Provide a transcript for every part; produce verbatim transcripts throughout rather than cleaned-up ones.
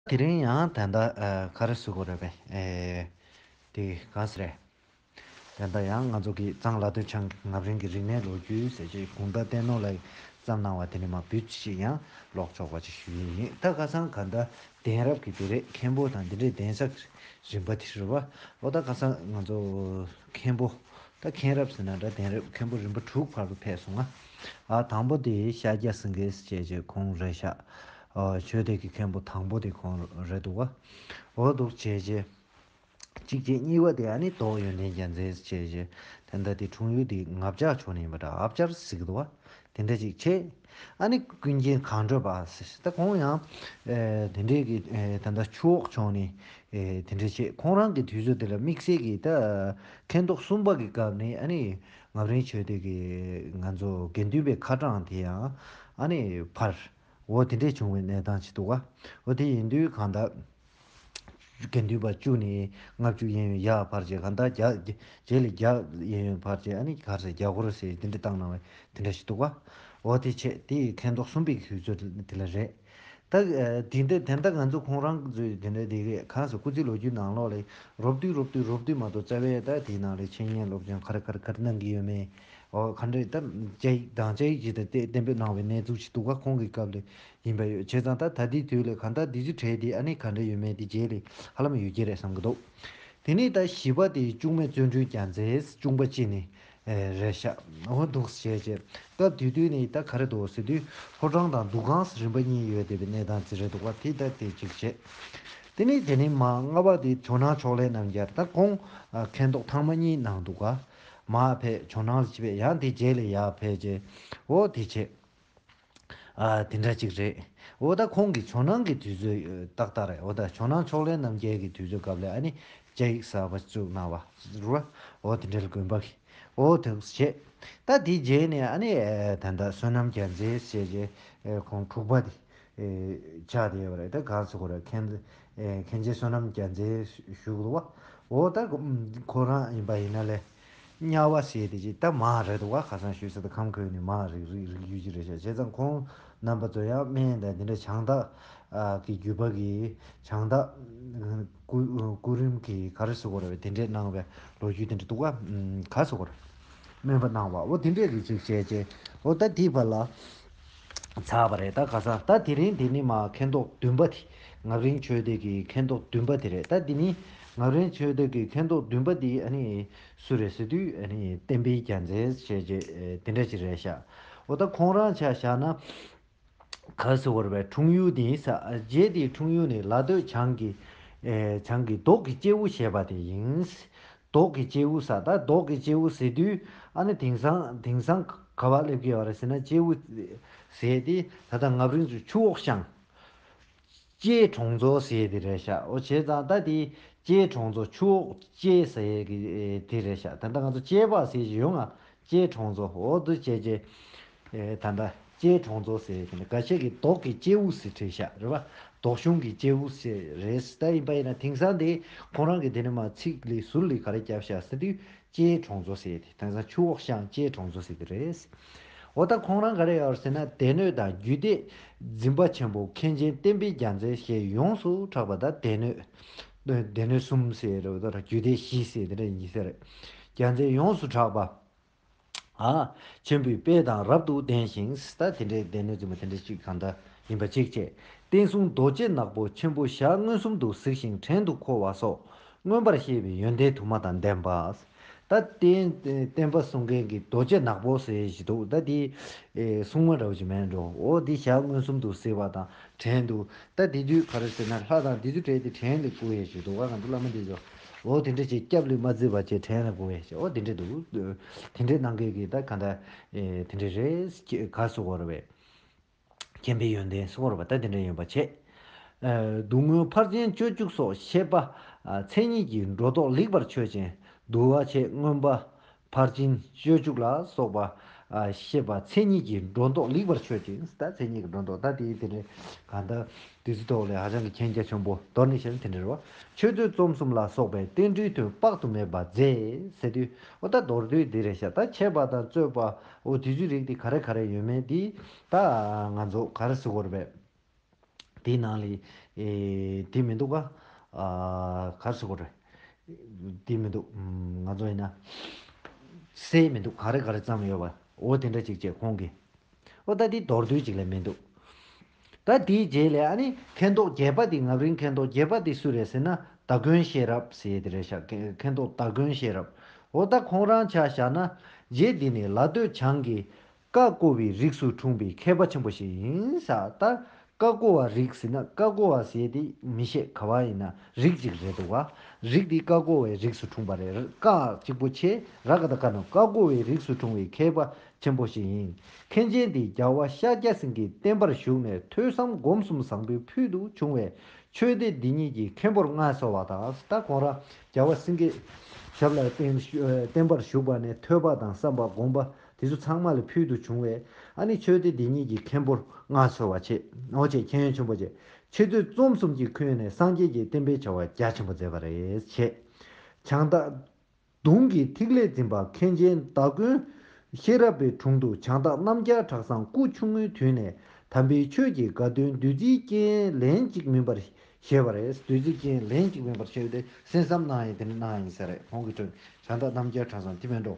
དེ་རིང་ཡང་ད་ལྟ་ཨ་ག་རེ་ཟེར་དགོས་རེད་པས། ཨེ་དེ་ག་ཟེར་རེད། ད་ལྟ་ཡང་ང་ཚོ་གི་གཙང་ལ་སྟོད་འཆང་གི་རྔ་རིང་གི་རིག་གནས་ལོ་རྒྱུས་ཟེར་བྱས་གུང་ཐང་བསྟན་ནོར་ལགས་བརྩམས་གནང་བ་དེ་ནས་མར་བུ་ཅིག་ཡང་ཀློག་ཆོག་པ་ཅིག་ཞུ་ཡི་ཡིན། ད་ཁ་སང་ག་ད་གདན་རབས་ཀྱི་དེ་རེད། མཁན་པོ་དང་དེ་འདྲའི་གདན་ས་རིམ་པ་དེ་རེད་བ། འོ་ད་ཁ་སང་ང་ཚོ་མཁན་པོ། ད་མཁན་རབས་ཟེར་ན་འདྲ། གདན་རབས་མཁན་པོ་རིམ་པ་དྲུག་བར་དུ་ཕེབས་སོང་ང་། ཨ་དང་པོ་དེ་ཤཱཀྱ་སེང་གེ་ཟེར་བྱས་ཁོང་རེད་ཤག་ཨ་ཆོས་སྡེ་གི་མཁན་པོ་དང་པོ་དེ་ཁོང་རེད་འདུག་བ། འོ་འདུག་བྱས་བྱས། གཅིག་བྱས། གཉིས་པ་དེ་ཨ་ནི་དོགས་ཡོན་ཏན་རྒྱལ་མཚན་ཟེར་བྱས་བྱས། ད་ལྟ་དེ་འཁྲུངས་ཡུལ་དེ་ལྔ་བརྒྱ་ཕྱོགས་ནས་ཡིན་པ་འདྲ། ལྔ་བརྒྱ་ཟེར་གི་འདུག་བ། དེ་འདྲ་ཅིག་བྱས། ཨ་ནི་ཀུན་མཁྱེན་གངས་བྲག་པ་ཟེར། ད་ཁོང་ཡང་ཨེ་དེ་འདྲའི་གི་ཨེ་ད་ལྟ་ཆུ་འོག་ཕྱོགས་ནས་ཨེ་དེ་འདྲ་བྱས། ཁོང་རང་གི་དུས་ཚོད་དེ་ལ་དམིགས་བསལ་གྱི་ད་མཁན་ཐོག་གསུམ་པ་གི་སྐབས་ནས་ཨ་ནི་རྔ་རིང་ཆོས་སྡེ་གི་ང་ཚོ་དགེ་འདུན་པའི་ཁ་གྲངས་དེ་ཡང་ཨ་ནི་འཕར། འོ་དེ་འདྲས་བྱུང་བའི་གནས་སྟངས་ཅིག་འདུག་ག་འོ་དེ་ཡིན་དུས་གང་ལྟར། དགེ་འདུན་པ་བཅུ་ནས་ལྔ་བཅུ་གཡས་གཡོན་ཡར་འཕར་བྱས། གང་ལྟར་བརྒྱ། རྗེས་ལ་བརྒྱ་གཡས་གཡོན་འཕར་བྱས། ཨ་ནི་ག་རེ་ཟེར། བརྒྱ་སྐོར་ཟེར་དེ་འདྲ་བཏང་གནང་བའི་དེ་འདྲ་ཞིག་འདུག་ག་འོ་དེ་བྱས། དེ་མཁན་ཐོག་གསུམ་པའི་དུས་ཚོད་དེ་ལ་རེད། ད་དེ་འདྲ་དེ་འདྲ་ང་ཚོ་ཁོང་རང་ཚོས་དེ་འདྲ་དེ་གས་གང་ཟེར། སྐུ་ཚེ་ལོ་རྒྱུས་ནང་ལོགས་ལ་རོབ་བསྡུས་རོབ་བསྡུས་རོབ་བསྡུས་མ་གཏོགས་རྩ་བའི་ད་དེའི་ནང་ལ་འཆད་ཉན་སློབ་སྦྱོང་ག་རེ་ག་རེ་ག་རེ་གནང་གི་ཡོད་མེད། འོ་ག་འདྲ་ད་བཅའ་ཡིག་དང་བཅའ་ཡིག་ཅིག་ད་གཏན་འབེབས་གནང་བའི་གནས་ཚུལ་ཞིག་འདུག་ག་ཁོང་གི་སྐབས་ལ་ཡིན་པ་ཡོད། བྱས་ཙང་ད་ད་ལྟའི་དུས་ལ་གང་ལྟར་འདི་ཚོ་གྲས་དེ་ཨ་ནི་ག་འདྲ་ཡོད་མེད་དེ་རྗེས་ལ་ཧ་ལམ་ཡོད་ཀྱི་རེད་བསམ་གྱི་འདུག་དེ་ནས་ད་བཞི་པ་དེ་བཅུ་གཉིས་པ་བརྩོན་འགྲུས་རྒྱལ་མཚན། བཅུ་པ་གཅིག་ནས་ཨེ་རེད་ཤག་འོ་འདུག་བྱས་བྱས། སྐབས་དེ་དུས་ནས་ད་ག་རེ་འདུག་ཟེར་དུས་ཕོ་བྲང་དང་འདུ་ཁང་རིམ་པ་གཉིས་ཡོད་བསྡད་པའི་གནས་སྟངས་ཅིག་རེད་འདུག་ག་དེ་ད་དེ་གཅིག་བྱས། དེ་ནས་དེ་ནས་མར་ལྔ་པ་དེ་ཇོ་ནང་ཕྱོགས་ལས་རྣམ་རྒྱལ། ད་ཁོང་ཨ་མཁན་ཐོག་ཐེངས་མ་གཉིས་གནང་འདུག་ག་མར་ཕེབས། ཇོ་ནང་ལ་ཅིག་ཕེབས། ཡང་དེ་རྗེས་ལ་ཡར་ཕེབས་བྱས། འོ་དེ་བྱས། ཨ་དེ་འདྲ་ཅིག་རེད། འོ་ད་ཁོང་གི་ཇོ་ནང་གི་དུས་ཚོད་ཏག་ཏག་རེད། འོ་ད་ཇོ་ནང་ཕྱོགས་ལས་རྣམ་རྒྱལ་གྱི་དུས་ཚོད་སྐབས་ལ་ཨ་ནི་བཅའ་ཡིག་གསར་པ་བཙུགས་གནང་བ་རེད་བ། འོ་དེ་འདྲ་ལ་དགོན་པ་གི་འོ་དེ་བྱས། ད་དེ་རྗེས་ནས་ཨ་ནི་ཨེ་ད་ལྟ་བསོད་ནམས་རྒྱལ་མཚན་ཟེར་བྱས་ཨེ་ཁོང་དྲུག་པ་དེ་ཨེ་ཆགས་བསྡད་ཡོད་པ་རེད། ད་གང་ཟེར་དགོས་རེད། མཁན་ཨེ་མཁན་ཆེན་བསོད་ནམས་རྒྱལ་མཚན་ཞུ་གི་འདུག་བ། འོ་ད་ཁོ་རང་ཡིན་པ་ཡིན་ན་ལས་དམྱལ་བ་ཟེར་དེ་ཅིག་ད་མར་རེད་འདུག་བ། ཁ་སང་ཞུས་ས་ད་ཁམས་ཁུལ་ནས་མར་རིག་རིག་རིག་རྒྱུ་ཅིག་རེད་ཤག་བྱས་ཙང་ཁོང་རྣམ་པ་ཚོ་ཡང་སྨན་དང་དེ་འདྲ་བྱང་ཐག་གི་བརྒྱུད་པ་གི་བྱང་ཐག་སྐུ་སྐུ་རིམ་གྱི་ག་རེ་ཟེར་དགོས་རེད། དེ་འདྲས་གནང་བའི་ལོ་རྒྱུས་དེ་འདྲ་འདུག་ག་ག་ཟེར་དགོས་རེད། སྨན་པ་གནང་བ་འོ་དེ་འདྲས་རིགས་ཅིག་བྱས་རྗེས། འོ་ད་དེའི་བར་ལ་ཚར་བ་རེད། ད་ཁ་སང་ད་དེ་རིང་དེ་ནི་མར་མཁན་ཐོག་བདུན་པ་དེ། རྔ་རིང་ཆོས་སྡེ་གི་མཁན་ཐོག་བདུན་པ་དེ་རེད། ད་དེ་ནི་རྔ་རིང་ཆོས་སྡེ་གི་མཁན་ཐོག་བདུན་པ་དེ་ཨ་ནི་སུ་རེད་ཟེར་དུས་ཨ་ནི་བསྟན་པའི་རྒྱལ་མཚན་བྱས་རྗེས་དེ་འདྲ་ཅིག་རེད་ཤག་འོ་ད་ཁོང་རང་ཆ་བཞག་ན། ག་ཟེར་དགོས་རེད་པས། འཁྲུངས་ཡུལ་དེ་ཡིན་ས། རྗེ་དེའི་འཁྲུངས་ཡུལ་ནི་ལ་སྟོད་བྱང་གི་ཨེ་བྱང་གི་མདོག་གི་སྐྱེས་བུ་ཞེས་པ་དེ་ཡིན། མདོག་གི་སྐྱེས་བུ་ས། ད་མདོག་གི་སྐྱེས་བུ་ཟེར་དུས་ཨ་ནི་དེང་སང་དེང་སང་ག་པར་སླེབས་ཀྱི་ཡོད་རེད་ཟེར་ན། སྐྱེས་བུ་ཟེར་དེ་ད་ལྟ་རྔ་རིང་ཚོ་ཆུ་འོག་ཤང་ལྕེ་གྲོང་ཚོ་ཟེར་དེ་རེད་ཤག་འོ་བྱས་ཙང་ད་དེ་ལྕེ་གྲོང་ཚོ་ཆུ་འོག་ལྕེ་ཟེར་གི་དེ་རེད་ཤག་ད་ལྟ་ང་ཚོ་ལྕེ་བ་ཟེར་གྱི་ཡོད་ང་། ལྕེ་གྲོང་ཚོ། འོ་འདུག་བྱས་རྗེས། ཨེ་ད་ལྟ་ལྕེ་གྲོང་ཚོ་ཟེར་གྱི་འདུག་འགའ་ཤས་ཀྱིས་མདོག་གི་སྐྱེས་བུ་ཟེར་བྲིས་ཤག་རེད་བ། མདོག་གཞུང་གི་སྐྱེས་བུ་ཟེར་རེད། ད་ཡིན་པ་ཡིན་ན་དེང་སང་དེ་ཁོང་རང་གིས་དེ་ནས་མར་ཚིག་ལས་ཟུར་ལས་ག་རེ་བརྒྱབ་ཤག་ཟེར་དུས་ལྕེ་གྲོང་ཚོ་ཟེར་དེ། དེང་སང་ཆུ་འོག་ཤང་ལྕེ་གྲོང་ཚོ་ཟེར་གྱི་རེད། འོ་ད་ཁོང་རང་ག་རེ་ཡོད་ཟེར་ན། སྡེ་སྣོད་དང་རྒྱུད་སྡེ་འཛིན་པ་ཆེན་པོ་མཁན་ཆེན་བསྟན་པའི་རྒྱལ་མཚན་ཞེས་ཡོངས་སུ་གྲགས་པ། ད་སྡེ་སྣོད་སྡེ་སྣོད་གསུམ་ཟེར་རེད་བ། ད་རྒྱུད་སྡེ་བཞི་ཟེར་དེ་འདྲ་ཡིན་ཟེར། རྒྱལ་མཚན་ཡོངས་སུ་གྲགས་པ། ཨ། ཆེན་པོའི་དཔལ་དང་རབ་ཏུ་ལྡན་ཞིང་། ད་དེ་འདྲའི་སྡེ་སྣོད་འཛིན་པ་དེ་འདྲ་ཅིག་གང་ལྟར་ཡིན་པ་གཅིག་བྱས། བསྟན་སྲུང་རྡོ་རྗེ་ནག་པོ་ཆེན་པོ་ཞལ་མངོན་སུམ་དུ་གཟིགས་ཤིང་བྲན་དུ་འཁོལ་བ་སོགས་མངོན་པར་ཤེས་པའི་ཡོན་ཏན་དུ་མ་དང་ལྡན་པ། ད་བསྟན་བསྟན་པ་སྲུང་མཁན་གྱི་རྡོ་རྗེ་ནག་པོ་ཟེར་ཞིག་འདུག་ད་དེ་ཨེ་སྲུང་མ་འདྲ་བོ་ཅིག་མེད་འགྲོ། འོ་འདི་ཞལ་མངོན་སུམ་དུ་གཟིགས་པ་དང་བྲན་དུ། ད་དེ་དུས་ག་རེ་ཟེར་ན། ལྷ་དང་དེ་ཚོ་བྲལ་ཏེ་བྲན་ལ་བཀོལ་ཡས་ཞིག་འདུག་ག་ང་ཚོ་བླ་མ་འདི་ཚོ། འོ་དེ་འདྲ་ཅིག་སྐྱབས་ལ་མ་བརྩིས་པ་བྱས་བྲན་ལ་བཀོལ་ཡས་ཞིག་འོ་དེ་འདྲ་འདུག་དེ་འདྲ་གནང་མཁན་གྱི་ད་ག་ད་ཨེ་དེ་འདྲ་རེད། ག་ཟེར་དགོས་རེད་པས། མཁྱེན་པའི་ཡོན་ཏན་ཟེར་དགོས་རེད་པ། ད་དེ་འདྲ་ཡིན་པ་བྱས། ཨེ་སྡུག་བསྔལ་ཕར་ཕྱིན་སྤྱོད་འཇུག་སོགས་ཤེས་པ། ཨ་མཚན་ཉིད་ཀྱི་སྒྲོ་འདོགས་ལེགས་པར་ཆོད་ཅིང་བསྡུ་བ་ཆེས་མངོན་པ། ཕར་ཕྱིན་སྤྱོད་འཇུག་ལ་སོགས་པ་ཨ་ཤེས་པ་མཚན་ཉིད་ཀྱི་སྒྲོ་འདོགས་ལེགས་པར་ཆོད་ཅིང་། ད་མཚན་ཉིད་ཀྱི་སྒྲོ་འདོགས་ད་དེའི་དེ་ནས་གང་ལྟར་དེ་ཚོའི་ཐོག་ལ་ཧ་ཅང་གི་མཁྱེན་རྒྱ་ཆེན་པོ། མདོར་ན་བཤད་ན་དེ་འདྲ་རེད་བ། ཆོས་མཛོད་རྩོམ་གསུམ་ལ་སོགས་པའི་རྟེན་འབྲེལ་དོན་དཔག་ཏུ་མེད་པ་མཛད་ཟེར་དུས། འོ་ད་མདོར་བསྡུས་འདི་རེད་ཤག་ད་འཆད་པ་དང་རྩོད་པ་འོ་དེ་ཚོའི་རིགས་དེ་ག་རེ་ག་རེ་ཡོད་མེད་དེ་ད་ང་ཚོ་ག་རེ་ཟེར་དགོས་རེད་པས། དེའི་ནང་ལ་ཨེ་དེ་མི་འདུག་ག་ཨ་ག་རེ་ཟེར་དགོས་རེད། དེ་མི་འདུག་ཨམ་ང་ཚོ་ཡིན་ན་སྲས་མི་འདུག་ག་རེ་ག་རེ་བརྩམས་ཡོད་པ་འོ་དེ་འདྲ་ཅིག་བྱས་ཁོང་གིས། ཨོ་ད་འདི་མདོར་བསྡུས་ཅིག་ལས་མི་འདུག་ད་དེའི་རྗེས་ལ་ཨ་ནི་མཁན་ཐོག་བརྒྱད་པ་འདི་ང་རང་མཁན་ཐོག་བརྒྱད་པ་འདི་སུ་རེད་ཟེར་ན་སྟ་གོན་ཤེས་རབ་ཟེར་དེ་རེད་ཤག་མཁན་ཐོག་སྟ་གོན་ཤེས་རབ། ཨོ་ད་ཁོང་རང་ཆ་བཞག་ན་རྗེ་འདི་ནི་ལ་སྟོད་བྱང་གི་ཀ་ཀོ་བའི་རིགས་སུ་འཁྲུངས་པའི་མཁས་པ་ཆེན་པོ་ཞིག་ཡིན་ས། ད་ཀ་ཀོ་བ་རིགས་ཟེར་ན་ཀ་ཀོ་བ་ཟེར་དེ་མི་ཤེས་ག་བ་ཡིན་ན་རིགས་ཅིག་རེད་འདུག་བ། རིགས་འདི་ཀ་ཀོ་བའི་རིགས་སུ་འཁྲུངས་པ་རེད། ཀ་གཅིག་པོ་ཆེ་ར་ག་ད་ཀ་ནོ་ཀ་ཀོ་བའི་རིགས་སུ་འཁྲུངས་པའི་མཁས་པ་ཆེན་པོ་ཞིག་ཡིན། མཁན་ཆེན་འདི་རྒྱལ་བ་ཤཱཀྱ་སེང་གེའི་བསྟན་པར་ཞུགས་ནས་ཐོས་བསམ་སྒོམ་གསུམ་བཟང་པོའི་ཕུལ་དུ་བྱུང་བས་ཆོས་སྡེ་འདི་ཉིད་ཀྱི་མཁན་པོར་མངའ་གསོལ་བ་དང་། ད་ཁོང་རང་རྒྱལ་བ་སེང་གེ་ཞབས་ལ་བསྟེན་བསྟན་པར་ཞུགས་པ་ནས་ཐོས་པ་དང་བསམ་པ་སྒོམ་པ་དེ་ཚོ་ཚང་མ་ལ་ཕུལ་དུ་བྱུང་བས་ཨ་ནི་ཆོས་སྡེ་འདི་ཉིད་ཀྱི་མཁན་པོར་མངའ་གསོལ་བ་བྱེད། འོ་བྱེད་མཁྱེན་ཡོན་ཆེན་པོ་བྱེད། འཆད་རྩོད་རྩོམ་གསུམ་གྱི་ཁུངས་ནས་སངས་རྒྱས་ཀྱི་བསྟན་པའི་བྱ་བ་རྒྱ་ཆེན་པོ་མཛད་པ་རེད་བྱེད། བྱང་བདག་གདུང་གི་ཐིག་ལེ་འཛིན་པ་མཁན་ཆེན་སྟ་གོན་ཤེས་རབ་པའི་དྲུང་དུ་བྱང་བདག་རྣམ་རྒྱལ་གྲགས་བཟང་སྐུ་ཆུང་ངུའི་དུས་ནས་དམ་པའི་ཆོས་ཀྱི་དགའ་སྟོན་བདུད་རྩིའི་རྐྱེན་ལན་གཅིག་མིན་པར་བཞེས་པ་རེད། བདུད་རྩིའི་རྐྱེན་ལན་གཅིག་མིན་པར་བཞེས་ཏེ་གསན་བསམ་གནང་ཡས་དེ་ནས་གནང་ཡིན་ས་རེད། ཁོང་གི་དྲུང་བྱང་བདག་རྣམ་རྒྱལ་གྲགས་བཟང་དེ་མིན་འགྲོ།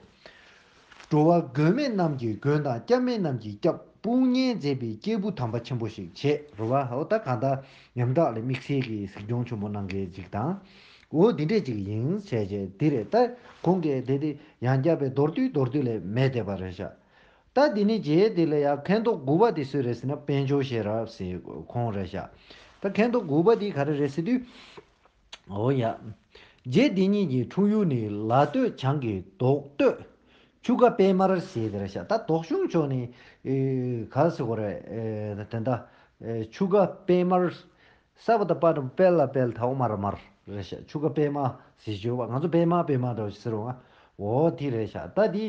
འགྲོ་བ་མགོན་མེད་རྣམས་ཀྱི་མགོན་དང་སྐྱབས་མེད་རྣམས་ཀྱི་སྐྱབས་དཔུང་གཉེན་མཛད་པའི་སྐྱེས་བུ་དམ་པ་ཆེན་པོ་ཞིག་བྱེད་རུ་བ། འོ་ད་གང་ལྟར་ཉམ་ཐག་ལ་དམིགས་བསལ་གྱི་གཟིགས་སྐྱོང་ཆེན་པོ་གནང་མཁན་ཅིག་དང་། འོ་འདི་འདྲས་ཅིག་ཡིན་བྱས་བྱས་འདི་རེད། ད་ཁོང་གིས་དེ་དེ་ཡང་བསྐྱར་བའི་མདོར་བསྡུས་མདོར་བསྡུས་ལས་མེད་བསྡད་པ་རེད་ཤག་ད་འདི་ནི་རྗེས་འདི་ལ་ཡང་མཁན་ཐོག་དགུ་པ་དེ་སུ་རེད་ཟེར་ན་དཔལ་འབྱོར་ཤེས་རབ་ཟེར་ཁོང་རེད་ཤག་ད་མཁན་ཐོག་དགུ་པ་དེ་ག་རེ་རེད་ཟེར་དུས། འོ་ཡ། རྗེ་འདི་ཉིད་ཀྱི་འཁྲུངས་ཡུལ་ནི་ལ་སྟོད་བྱང་གི་རྡོ་སྟོད་ཆུ་ཁ་པད་དམར་ཟེར་དེ་རེད་ཤག་ད་རྡོ་གཞུང་ཕྱོགས་ནི་ཨེ་ག་ཟེར་དགོས་རེད། ཨེ་དེ་འདྲ་ཨེ་ཆུ་ཁ་པད་དམར། ས་པ་ད་པ་དང་པད་ལ་པད་ཐའོ་མར་མར་རེད་ཤག་ཆུ་ཁ་པད་མ་ཟེར་བརྗོད་པ་ང་ཚོ་པད་མ་པད་མ་འདྲ་བོ་ཞིག་ཟེར་བ། འོ་དེ་རེད་ཤག་ད་དེ་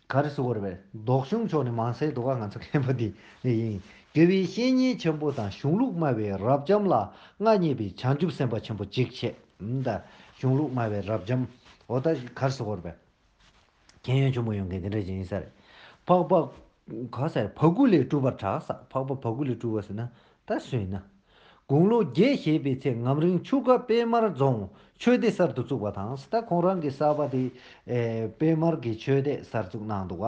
ག་རེ་ཟེར་དགོས་རེད་པས། རྡོ་གཞུང་ཕྱོགས་ནི་མང་སའི་འདུག་ག་ང་ཚོ་མཁན་པོ་དེ་ཡིན། དགེ་བའི་བཤེས་གཉེན་ཆེན་པོ་དང་གཞུང་ལུགས་སྨྲ་བའི་རབ་འབྱམས་ལ་མངའ་བརྙེས་པའི་བྱང་ཆུབ་སེམས་དཔའ་ཆེན་པོ་གཅིག་བྱས། ད་གཞུང་ལུགས་སྨྲ་བའི་རབ་འབྱམས། འོ་ད་ག་རེ་ཟེར་དགོས་རེད་པས། མཁྱེན་ཡོན་ཆེན་པོ་ཡོང་མཁན་དེ་འདྲ་ཅིག་ཡིན་ས་རེད། འཕགས་པ་ག་ཟེར་བ་གུ་ལས་གྲུབ་པར་གྲགས་ས། འཕགས་པ་བ་གུ་ལས་གྲུབ་པ་ཟེར་ན་ད་སུ་ཡིན་ན། དགུང་ལོ་བརྒྱད་བཞེས་པའི་ཚེ་ངམ་རིང་ཆུ་ཁ་པད་དམར་རྫོང་ཆོས་སྡེ་གསར་དུ་བཙུགས་པ་དང་། ད་ཁོང་རང་གི་གསར་པ་དེ་ཨེ་པད་དམར་གྱི་ཆོས་སྡེ་གསར་བཙུགས་གནང་འདུག་ག་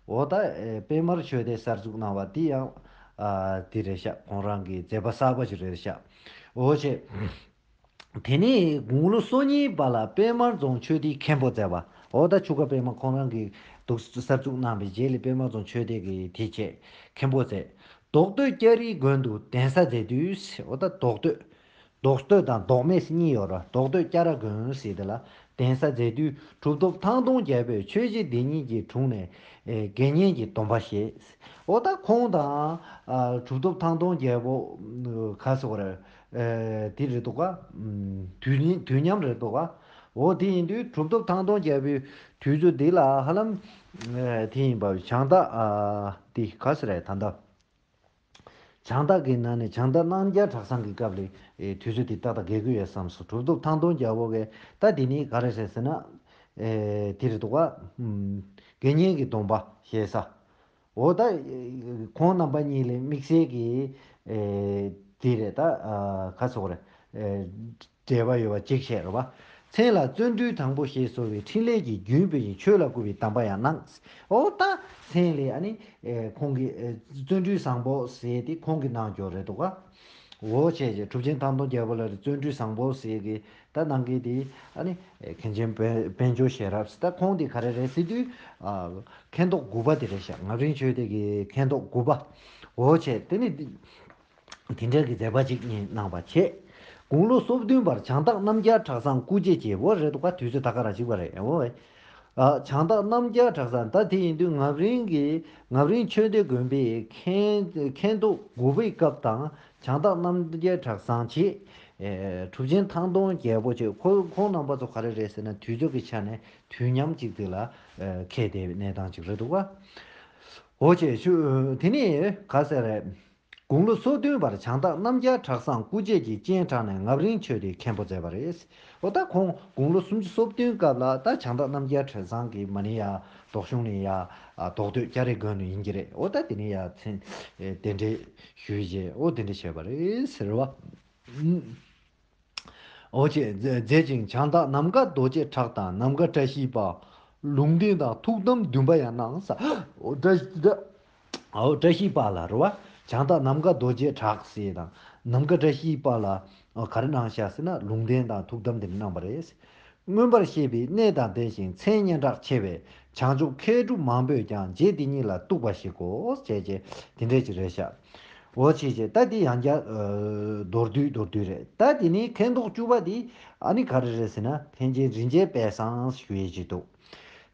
འོ་ད་ཨེ་པད་དམར་ཆོས་སྡེ་གསར་བཙུགས་གནང་བ་དེ་ཡང་ཨ་དེ་རེད་ཤག་ཁོང་རང་གི་མཛད་པ་གསར་པ་ཞིག་རེད་ཤག་འོ་བྱས། དེ་ནས་དགུང་ལོ་སོ་གཉིས་པ་ལ་པད་དམར་རྫོང་ཆོས་སྡེའི་མཁན་པོ་མཛད་པ། འོ་ད་ཆུ་ཁ་པད་མ་ཁོང་རང་གིས་འདུག་གསར་བཙུགས་གནང་བའི་རྗེས་ལ་པད་དམར་རྫོང་ཆོས་སྡེ་གི་དེ་བྱས་མཁན་པོ་མཛད། རྡོ་སྟོད་སྐྱ་རིའི་དགོན་དུ་གདན་ས་མཛད་དུས། འོ་ད་རྡོ་སྟོད། རྡོ་སྟོད་དང་རྡོག་སྨད་ཟེར་གཉིས་ཡོད་ར། རྡོ་སྟོད་སྐྱ་ར་དགོན་ཟེར་དེ་ལ་གདན་ས་མཛད་དུས་གྲུབ་ཐོབ་ཐང་སྟོང་རྒྱལ་པོས་ཆོས་རྗེ་འདི་ཉིད་ཀྱི་དྲུང་ནས་ཨེ་དགེ་བསྙེན་གྱི་སྡོམ་པ་བཞེས། འོ་ད་ཁོང་དང་ཨ་གྲུབ་ཐོབ་ཐང་སྟོང་རྒྱལ་པོ་ག་ཟེར་དགོས་རེད། ཨེ་དེ་རེད་འདུག་ག་དུས་ནི་དུས་མཉམ་རེད་འདུག་ག་འོ་དེ་ཡིན་དུས་གྲུབ་ཐོབ་ཐང་སྟོང་རྒྱལ་པོའི་དུས་ཚོད་འདི་ལ་ཧ་ལམ་ཨེ་དེ་ཡིན་པ་བྱང་བདག་ཨ་དེ་ག་ཟེར་རེད་ད་ལྟ། བྱང་བདག་གི་ནང་ནས་བྱང་བདག་རྣམ་རྒྱལ་གྲགས་བཟང་གི་སྐབས་ལ་ཨེ་དུས་ཚོད་དེ་ཏག་ཏག་འགལ་གྱི་ཡོད་བསམ་སོང་། གྲུབ་ཐོབ་ཐང་སྟོང་རྒྱལ་པོ་གིས་ད་དེ་ནི་ག་རེ་རེད་ཟེར་ན་ཨེ་དེ་རེད་འདུག་ག་དགེ་བསྙེན་གྱི་སྡོམ་པ་བཞེས་ས། འོ་ད་ཁོང་རྣམ་པ་གཉིས་ལས་དམིགས་བསལ་གྱི་ཨེ་དེ་རེད་ད་ཨ་ག་ཟེར་དགོས་རེད་ཨེ་འབྲེལ་བ་ཡོད་པ་གཅིག་བཤད་རེད་བ། མཚན་ལ་བརྩོན་འགྲུས་དང་པོ་ཞེས་གསོལ་བའི་ཕྲིན་ལས་ཀྱི་རྒྱུན་སྤེལ་ཞིང་ཆོས་ལ་བསྐུལ་བའི་གདམས་པ་ཡང་གནང་། འོ་ད་མཚན་ལ་ཨ་ནི་ཨེ་ཁོང་གི་ཨེ་བརྩོན་འགྲུས་བཟང་པོ་ཟེར་དེ་ཁོང་གིས་གནང་འགྱོ་རེད་འདུག་ག་འོ་བྱས་བྱས་གྲུབ་ཆེན་ཐང་སྟོང་རྒྱལ་པོ་ལ་བརྩོན་འགྲུས་བཟང་པོ་ཟེར་གི་ད་གནང་གི་དེ་ཨ་ནི་མཁན་ཆེན་དཔལ་དཔལ་འབྱོར་ཤེས་རབ་ཟེར། ད་ཁོང་དེ་ག་རེ་རེད་ཟེར་དུས་ཨ་མཁན་ཐོག་དགུ་པ་དེ་རེད་ཤག་ངམ་རིང་ཆོས་སྡེ་གི་མཁན་ཐོག་དགུ་པ། འོ་བྱས་དེ་ནི་དེ་འདྲ་གི་མཛད་པ་ཅིག་གནང་བ་བྱས། དགུང་ལོ་སོ་བདུན་པར་བྱང་བདག་རྣམ་རྒྱལ་གྲགས་བཟང་སྐུ་མཆེད་ཀྱི་འོ་རེད་འདུག་ག་དུས་ཚོད་ད་ག་རང་གཅིག་པ་རེད། འོ་བྱས། ཨ་བྱང་བདག་རྣམ་རྒྱལ་གྲགས་བཟང་ད་དེ་ཡིན་དུས་ངམ་རིང་གི་ངམ་རིང་ཆོས་སྡེ་དགོན་པའི་མཁན་མཁན་ཐོག་དགུ་པའི་སྐབས་དང་བྱང་བདག་རྣམ་རྒྱལ་གྲགས་བཟང་བྱས། ཨེ་གྲུབ་ཆེན་ཐང་སྟོང་རྒྱལ་པོ་བྱས། ཁོ་ཁོང་རྣམ་པ་ཚོ་ག་རེ་རེད་ཟེར་ན་དུས་ཚོད་ཀྱི་ཆ་ནས་དུས་མཉམ་གཅིག་དེ་ལ་ཨེ་འཁེལ་བསྡད་པའི་གནས་སྟངས་ཅིག་རེད་འདུག་ག་འོ་བྱས་ཆུ་དེ་ནས་ག་ཟེར་རེད། དགུང་ལོ་སོ་བདུན་བར་བྱང་བདག་རྣམ་རྒྱལ་གྲགས་བཟང་སྐུ་རྗེས་ཀྱི་སྤྱན་དྲངས་ནས་རྔམ་རིང་ཆོས་འདི་མཁན་པོ་མཛད་པ་རེད། འོ་ད་ཁོང་དགུང་ལོ་སུམ་ཅུ་སོ་བདུན་སྐབས་ལ་ད་བྱང་བདག་རྣམ་རྒྱལ་གྲགས་བཟང་གིས་མ་ཎི་ཡ་ལྡོག་གཞུང་ནས་ཡ་ལྡོག་སྟོད་སྐྱ་རེངས་དགོན་ནས་ཡིན་གྱི་རེད། འོ་ད་དེ་ནས་ཡ་མཚན་གདན་འདྲེན་ཞུས་རྗེས་འོ་དེ་འདྲ་བྱས་པ་རེད་ཟེར་བ། འོ་ཅེས་མཛད་ཅིང་བྱང་བདག་ནམ་མཁའ་རྡོ་རྗེ་གྲགས་དང་ནམ་མཁའ་བཀྲ་ཤིས་པ། ལུང་བསྟན་དང་ཐུགས་དམ་འདུན་པ་ཡང་གནང་ས། འོ་བཀྲ་ཤིས་བཀྲ། འོ་བཀྲ་ཤིས་པ་ལ་རེད་བ། བྱང་བདག་ནམ་མཁའ་རྡོ་རྗེ་གྲགས་ཟེར་དང་ནམ་མཁའ་བཀྲ་ཤིས་པ་ལ་ག་རེ་གནང་ཤག་ཟེར་ན་ལུང་བསྟན་དང་ཐུགས་དམ་དེ་འདྲ་གནང་བ་རེད། མངོན་པར་ཤེས་པའི་གནས་དང་ལྡན་ཞིང་མཚན་སྙན་གྲགས་ཆེ་བས་བྱང་ཆུབ་མཁས་གྲུབ་མང་པོས་ཀྱང་རྗེ་འདི་ཉིད་ལ་གཏུགས་པ་ཞིག་གོ་ཞེས་བྱས་དེ་འདྲས་ཅིག་རེད་ཤག་འོ་ཅེས་བྱས་ད་འདི་ཡང་བསྐྱར་མདོར་བསྡུས་མདོར་བསྡུས་རེད། ད་འདི་ནི་མཁན་རྟོགས་བཅུ་པ་འདི་ཨ་ནི་ག་རེ་རེད་ཟེར་ན་མཁན་ཆེན་རིན་ཆེན་དཔལ་བཟང་ཞུ་ཡས་ཅིག་འདུག་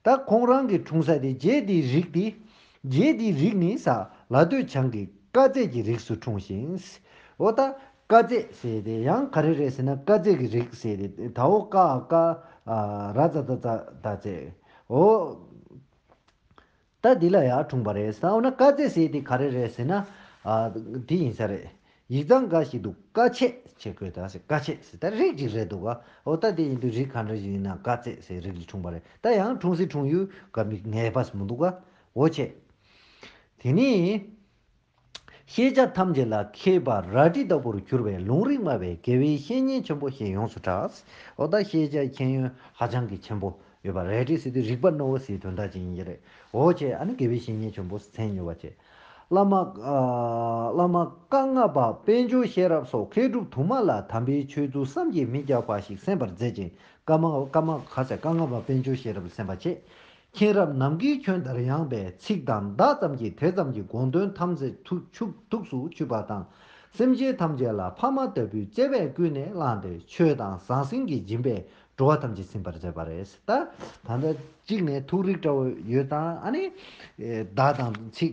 ད་ཁོང་རང་གི་འཁྲུངས་ས་དེ་རྗེ་འདིའི་རིགས་དེ། རྗེ་འདིའི་རིགས་ནི་ས་ལ་སྟོད་བྱང་གི་བཀའ་བརྩེགས་ཀྱི་རིགས་སུ་འཁྲུངས་ཤིང་། འོ་ད་བཀའ་བརྩེགས་ཟེར་དེ་ཡང་ག་རེ་རེད་ཟེར་ན་བཀའ་བརྩེགས་ཀྱི་རིགས་ཟེར་དེ་ད་འོ་ཀ་ཀ་ར་ཙ་ད་ཙ་ད་བརྩེགས། འོ་ད་འདི་ལ་ཡང་འཁྲུངས་པ་རེད་ཟེར། འོ་ན་བཀའ་བརྩེགས་ཟེར་དེ་ག་རེ་རེད་ཟེར་ན་འདི་ཡིན་ས་རེད། ཡིག་ཚང་འགའ་ཞིག་ཏུ་བཀའ་ཆད་ཅེས་བཀོད་ད་ཟེར། བཀའ་ཆད་ཟེར་ད་རིགས་ཅིག་རེད་འདུག་ག་འོ་ད་དེ་ཡིན་དུས་རིགས་ག་འདྲ་ཞིག་ཡིན་ན་བཀའ་བརྩེགས་ཟེར་རིགས་ལ་འཁྲུངས་པ་རེད། ད་ཡང་འཁྲུངས་སའི་འཁྲུངས་ཡུལ་ག་མི་ངེས་པ་ཞིག་མི་འདུག་ག་འོ་ཆད། དེ་ནས་ཤེས་བྱ་ཐམས་ཅད་ལ་མཁས་པ་རལ་གྲི་ལྟ་བུར་གྱུར་པའི་ལུང་རིགས་སྨྲ་བའི་དགེ་བའི་བཤེས་གཉེན་ཆེན་པོ་ཞེས་ཡོངས་སུ་གྲགས། འོ་ད་ཤེས་བྱ་མཁྱེན་ཡོན་ཧ་ཅང་གི་ཆེན་པོ་ཡོད་པ། རལ་གྲི་ཟེར་དུས་རིག་པ་རྣོ་བོ་ཟེར་དོན་དག་ཅིག་ཡིན་གྱི་རེད། འོ་བྱས་ཨ་ནི་དགེ་བའི་བཤེས་གཉེན་ཆེན་པོ་མཚན་ཉོ་བ་བྱས། བླ་མ་ཨ་བླ་མ་བཀའ་མངགས་པ་དཔལ་འབྱོར་ཤེས་རབ་སོགས་མཁས་གྲུབ་དུ་མ་ལ་དམ་པའི་ཆོས་ཚུལ་བསམ་གྱིས་མི་ཁྱབ་པ་ཞིག་གསན་པར་མཛད་ཅིང་བཀའ་མ་བཀའ་མ་ག་ཟེར་བཀའ་མངགས་པ་དཔལ་འབྱོར་ཤེས་རབ་ལ་གསན་པ་བྱས། མཁྱེན་རབ་ནམ་མཁའི་ཁྱོན་ལྟར་ཡངས་པའི་ཚིག་དང་བརྡ་ཙམ་གྱིས་དེ་ཙམ་གྱི་དགོངས་དོན་ཐམས་ཅད་ཐུགས་ཆུག་ཐུགས་སུ་ཆུད་པ་དང་། སེམས་ཅན་ཐམས་ཅད་ལ་ཕ་མ་ལྟ་བུའི་བརྩེ་བས་ཀུན་ནས་བསླངས་ཏེ་ཆོས་དང་ཟང་ཟིང་གི་སྦྱིན་པས་འགྲོ་བ་ཐམས་ཅད་ཟིན་པར་མཛད་པ་རེད། ད་ད་ལྟ་གཅིག་ནས་ཐུགས་རིག་འདྲ་བོ་ཡོད་དང་ཨ་ནི་བརྡ་དང་ཚིག་